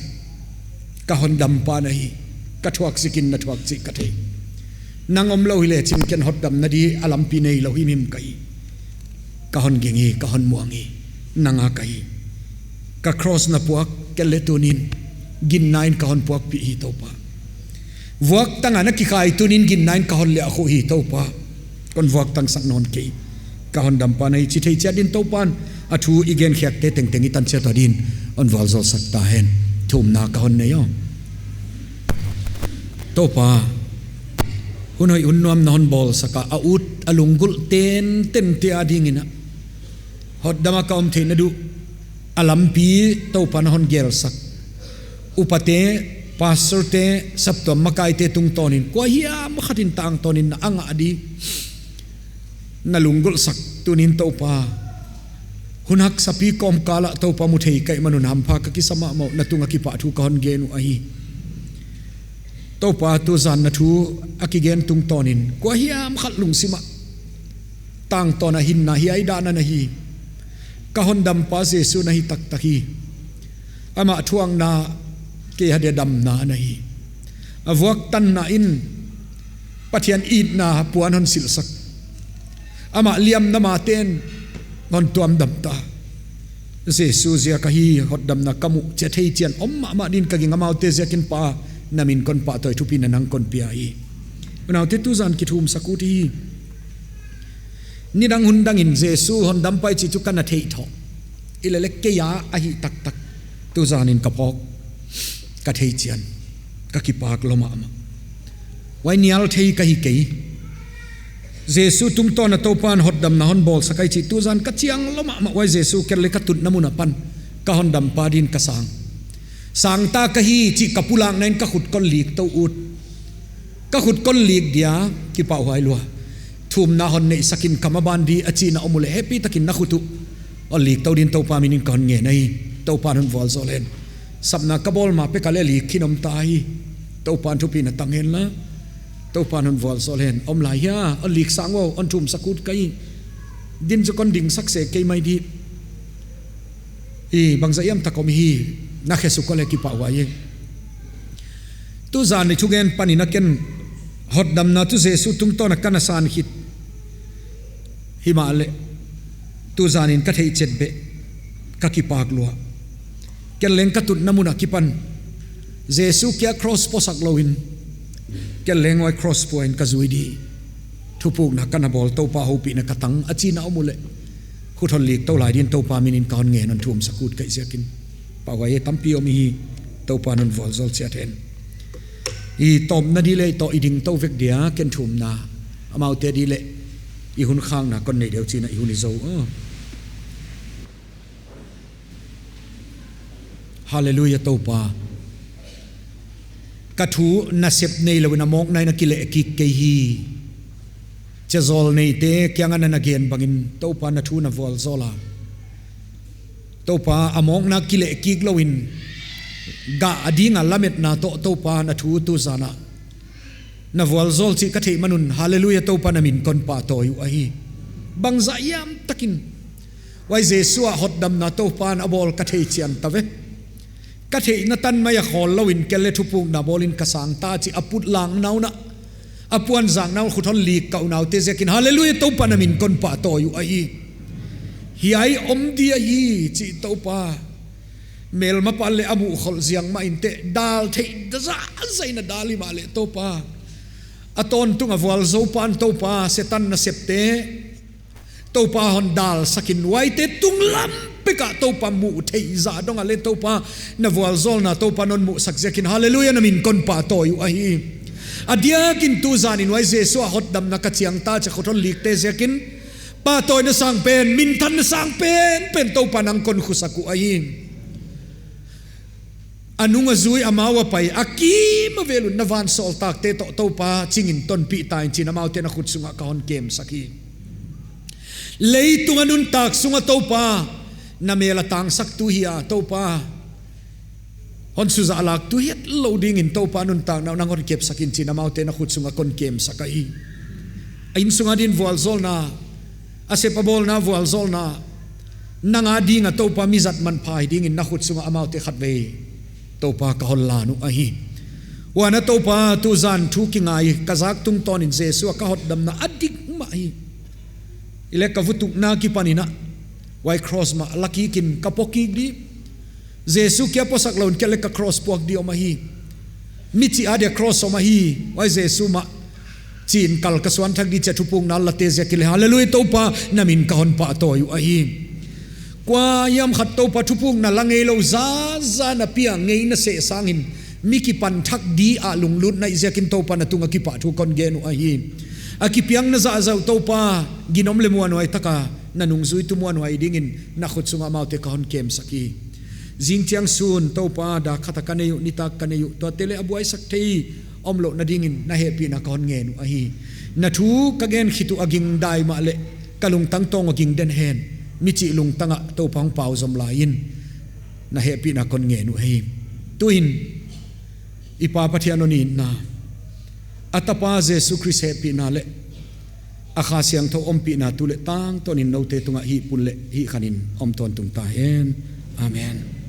Ka hondampa na hi. Ka thuak ziakin na thuak chih ka thei. Nang omlou hileh chin ken hotdamna di a lampi neilou himhim ka hi. Ka hon ging hi, ka hon muang hi. Nang a ka hi. Ka cross na puak kei leh tunin ginna in ka hon puakpih hi Toupa. Vuaktang a na kikhai tunin ginna in ka hon liahkhuh hi Toupa. Kon vuaktang sak nawn kei. Ka hondampa na hi chih theichiat din Toupan a thu i genkhiakte tengteng i tan chiat a din hon vualzawlsak ta hen. Thumna ka hon nei aw. Toupa, hun hoih hun nuam na hon bawlsak a, a ut a lunggulh tenten te a dingin a hotdam a ka om theihna di uh a lampi Toupa na hon gelsak. Upate, pastorte, saptuam makaite tungtawnin kuahiam khat in tangtawn in na a ngah di na lunggulhsak tunin Toupa, hun haksa pi kawmkal ah Toupa mu thei ka hih man un hampha ka kisa mahmah uh, na tung a kipahthu ka hon gen uh ahi. Toupa, tuzan na thu a kigen tungtawnin kuahiam khat lungsim ah tangtawn a hinna hiai dan a na hi. Ka hondampa Jesu na hi taktak hi. Amah thuakna kei a dia damna na hi. A vuaktanna in Pathian itna puan hon silhsak. Amah liamna maten hon tuamdam ta. Jesu ziak ahi hotdamna ka muh chia theichian om mahmah din ka ging, amaute ziakin Pa, na min kon pahtawi, thupina nang kon pia hi. Unaute, tuzan kithumsak ut hi. Nidang hundang in Jesu hondampa i chih chu ka na theih thoh. Hilele kei a ahi taktak tuzanin ka phawk, ka theichian, ka kipak lou mahmah. Huai nial thei ka hi kei. Jesu tungtawn a Toupan hotdamna hon bawlsak ahi chih tuzan ka chiang lou mahmah. Huai Jesu kei leh ka tutna mun apan ka hondampa din ka sang. Sang ta ka hi chih ka pulakna in ka khut kon lik tou ut. Ka khut kon lik dia, kipahhuai lua. Thumna hon neihsak in ka maban di a chihna om uleh, hehpihtakin na khut uh hon lik tou din Toupa minin ka hon ngen ahi. Toupan hon vualzawl hen. Sapna ka bawl ma pek a leh lik khin om ta hi. Toupan thupina tang hen la. Toupan hon vualzawl hen. Om lai hia, hon lik sang ua, hon thumsak ut ka hi. Din chu kon dingsak sek kei mai di. I bangzah hiam tak om hi, na khe suk uleh kipahhuai e. Tuzan i thugen panin a ken hotdamna tu Jesu tungtawn a ka na san khit. Himahleh, tuzanin ka theih chet beh, ka kipak lua. Kei leng ka tutna mun akipan Jesu kia cross puaksak louin, kei leng huai cross puain ka zui di. Thupukna ka na bawl, Toupa houpihna ka tang a chihna om uleh, Khut hon lik tou lai din Toupa min in ka hon ngen, hon thum sak ut ka hih ziakin. Pahhuai e, tampi om hi, Toupa'n hon vualzawl chiat hen. I tawpna di leh toh i ding tou vek dia, ken thumna. Amaute di leh i hun khakna kon nei deuh chi'n i hun i zou. Oh. Hallelujah Toupa. Ka thu nasep neilou in a mawkna in a kileh kik kei hi. Chia zawl neite kiang ah na gen bangin Toupa na thu na vualzawl a. Toupa a mawkna kileh kik lou in gah a ding a lametna toh Toupa na thu tuzan ah na vualzawl chih ka theih man un, hallelujah, Toupa na min kon pahtawi uh ahi. Bangzah hiam takin, huai Jesu a hotdamna Toupa'n a bawl ka thei chian ta ve. Ka theihna tan mai a khawl lou in kei leh thupukna bawl in ka sang ta chih a put langna un a, a puanzakna un khut hon lik ka unaute ziakin, hallelujah, Toupa na min kon pahtawi uh ahi. Hiai om di ahi chih Toupa, melma pa leh a muh khol ziang mah in teh, dal theih zahzah in a dal hi mahleh Toupa, a tawntung a vualzou pa'n Toupa, Setan nasepte Toupa hon dal sak in, huaite tunglam pek ah Toupa muh theih zah dong a leh Toupa na vualzawlna Toupa'n hon muhsak ziakin, hallelujah, na min kon pahtawi uh ahi. A diakin tuzan in huai Jesu a hotdamna ka chiang ta chia khut hon likte ziakin, pahtawina sang pen, minthanna sang penpen Toupa nang kon khusak uh ahi. A nung a zui, amau a pai, a kim a vel un na vansawltakte toh Toupa ching in tonpih ta in chi'n amaute na khut sungah ka hon kemsak hi. Leitung a nuntak sungah Toupa, na mel a tangsaktu hi a Toupa, hon suzahlaktu hetlou dingin Toupa nuntakna nang hon kepsak in chi'n amaute na khut sungah kon kemsak ahi. A inn sung a din vualzawlna, a sep a bawlna vualzawlna, nang a ding a Toupa mi zat manpha hi dingin na khut sungah amaute khatvei Toupa ka hon lan uh ahi. Huan a Toupa tuzan thu kingai ka zak tungtawn in Jesu a ka hotdamna a dik mah hi. Hileh ka vutukna kipan in a, huai cross mah la kik in ka po kik di. Jesu kia posak lou in kei leh ka cross puak di om ahi. Michih a dia cross om ahi, huai Jesu mah chi'n kal ka suan thak di chia thupukna late ziakin leh, hallelujah, Toupa na min ka hon pahtawi uh ahi. Kua hiam khat Toupa thupukna la ngeilou zahzah na pia ngeina seh sangin, mi kipan thak di a lunglutna i ziakin Toupa na tungah kipahthu kon gen uh ahi. A kipiangna zahzah uh Toupa, ginom leh muanhuai taka na nungzuitu muanhuai dingin na khut sungah amaute ka hon kemsak hi. Zingchiang sun Toupa, dak khat a ka nei uh, nitak ka nei uh, tuate leh a buaisak thei omlouhna dingin na hehpihna ka hon ngen uh ahi. Na thu ka gen khit uh a ging dai mahleh ka lungtang tawng a ging den hen, michih lungtang ah Toupa hong pau zom lai in, na hehpihna kon ngen uh ahi. Tuin i Pa Pathian hon itna, a Tapa Jesu Khrist hehpihna leh a Kha Siangthou ompihna tu leh tangtawn in noute tungah hih pun leh hih khan in om tawntung ta hen. Amen.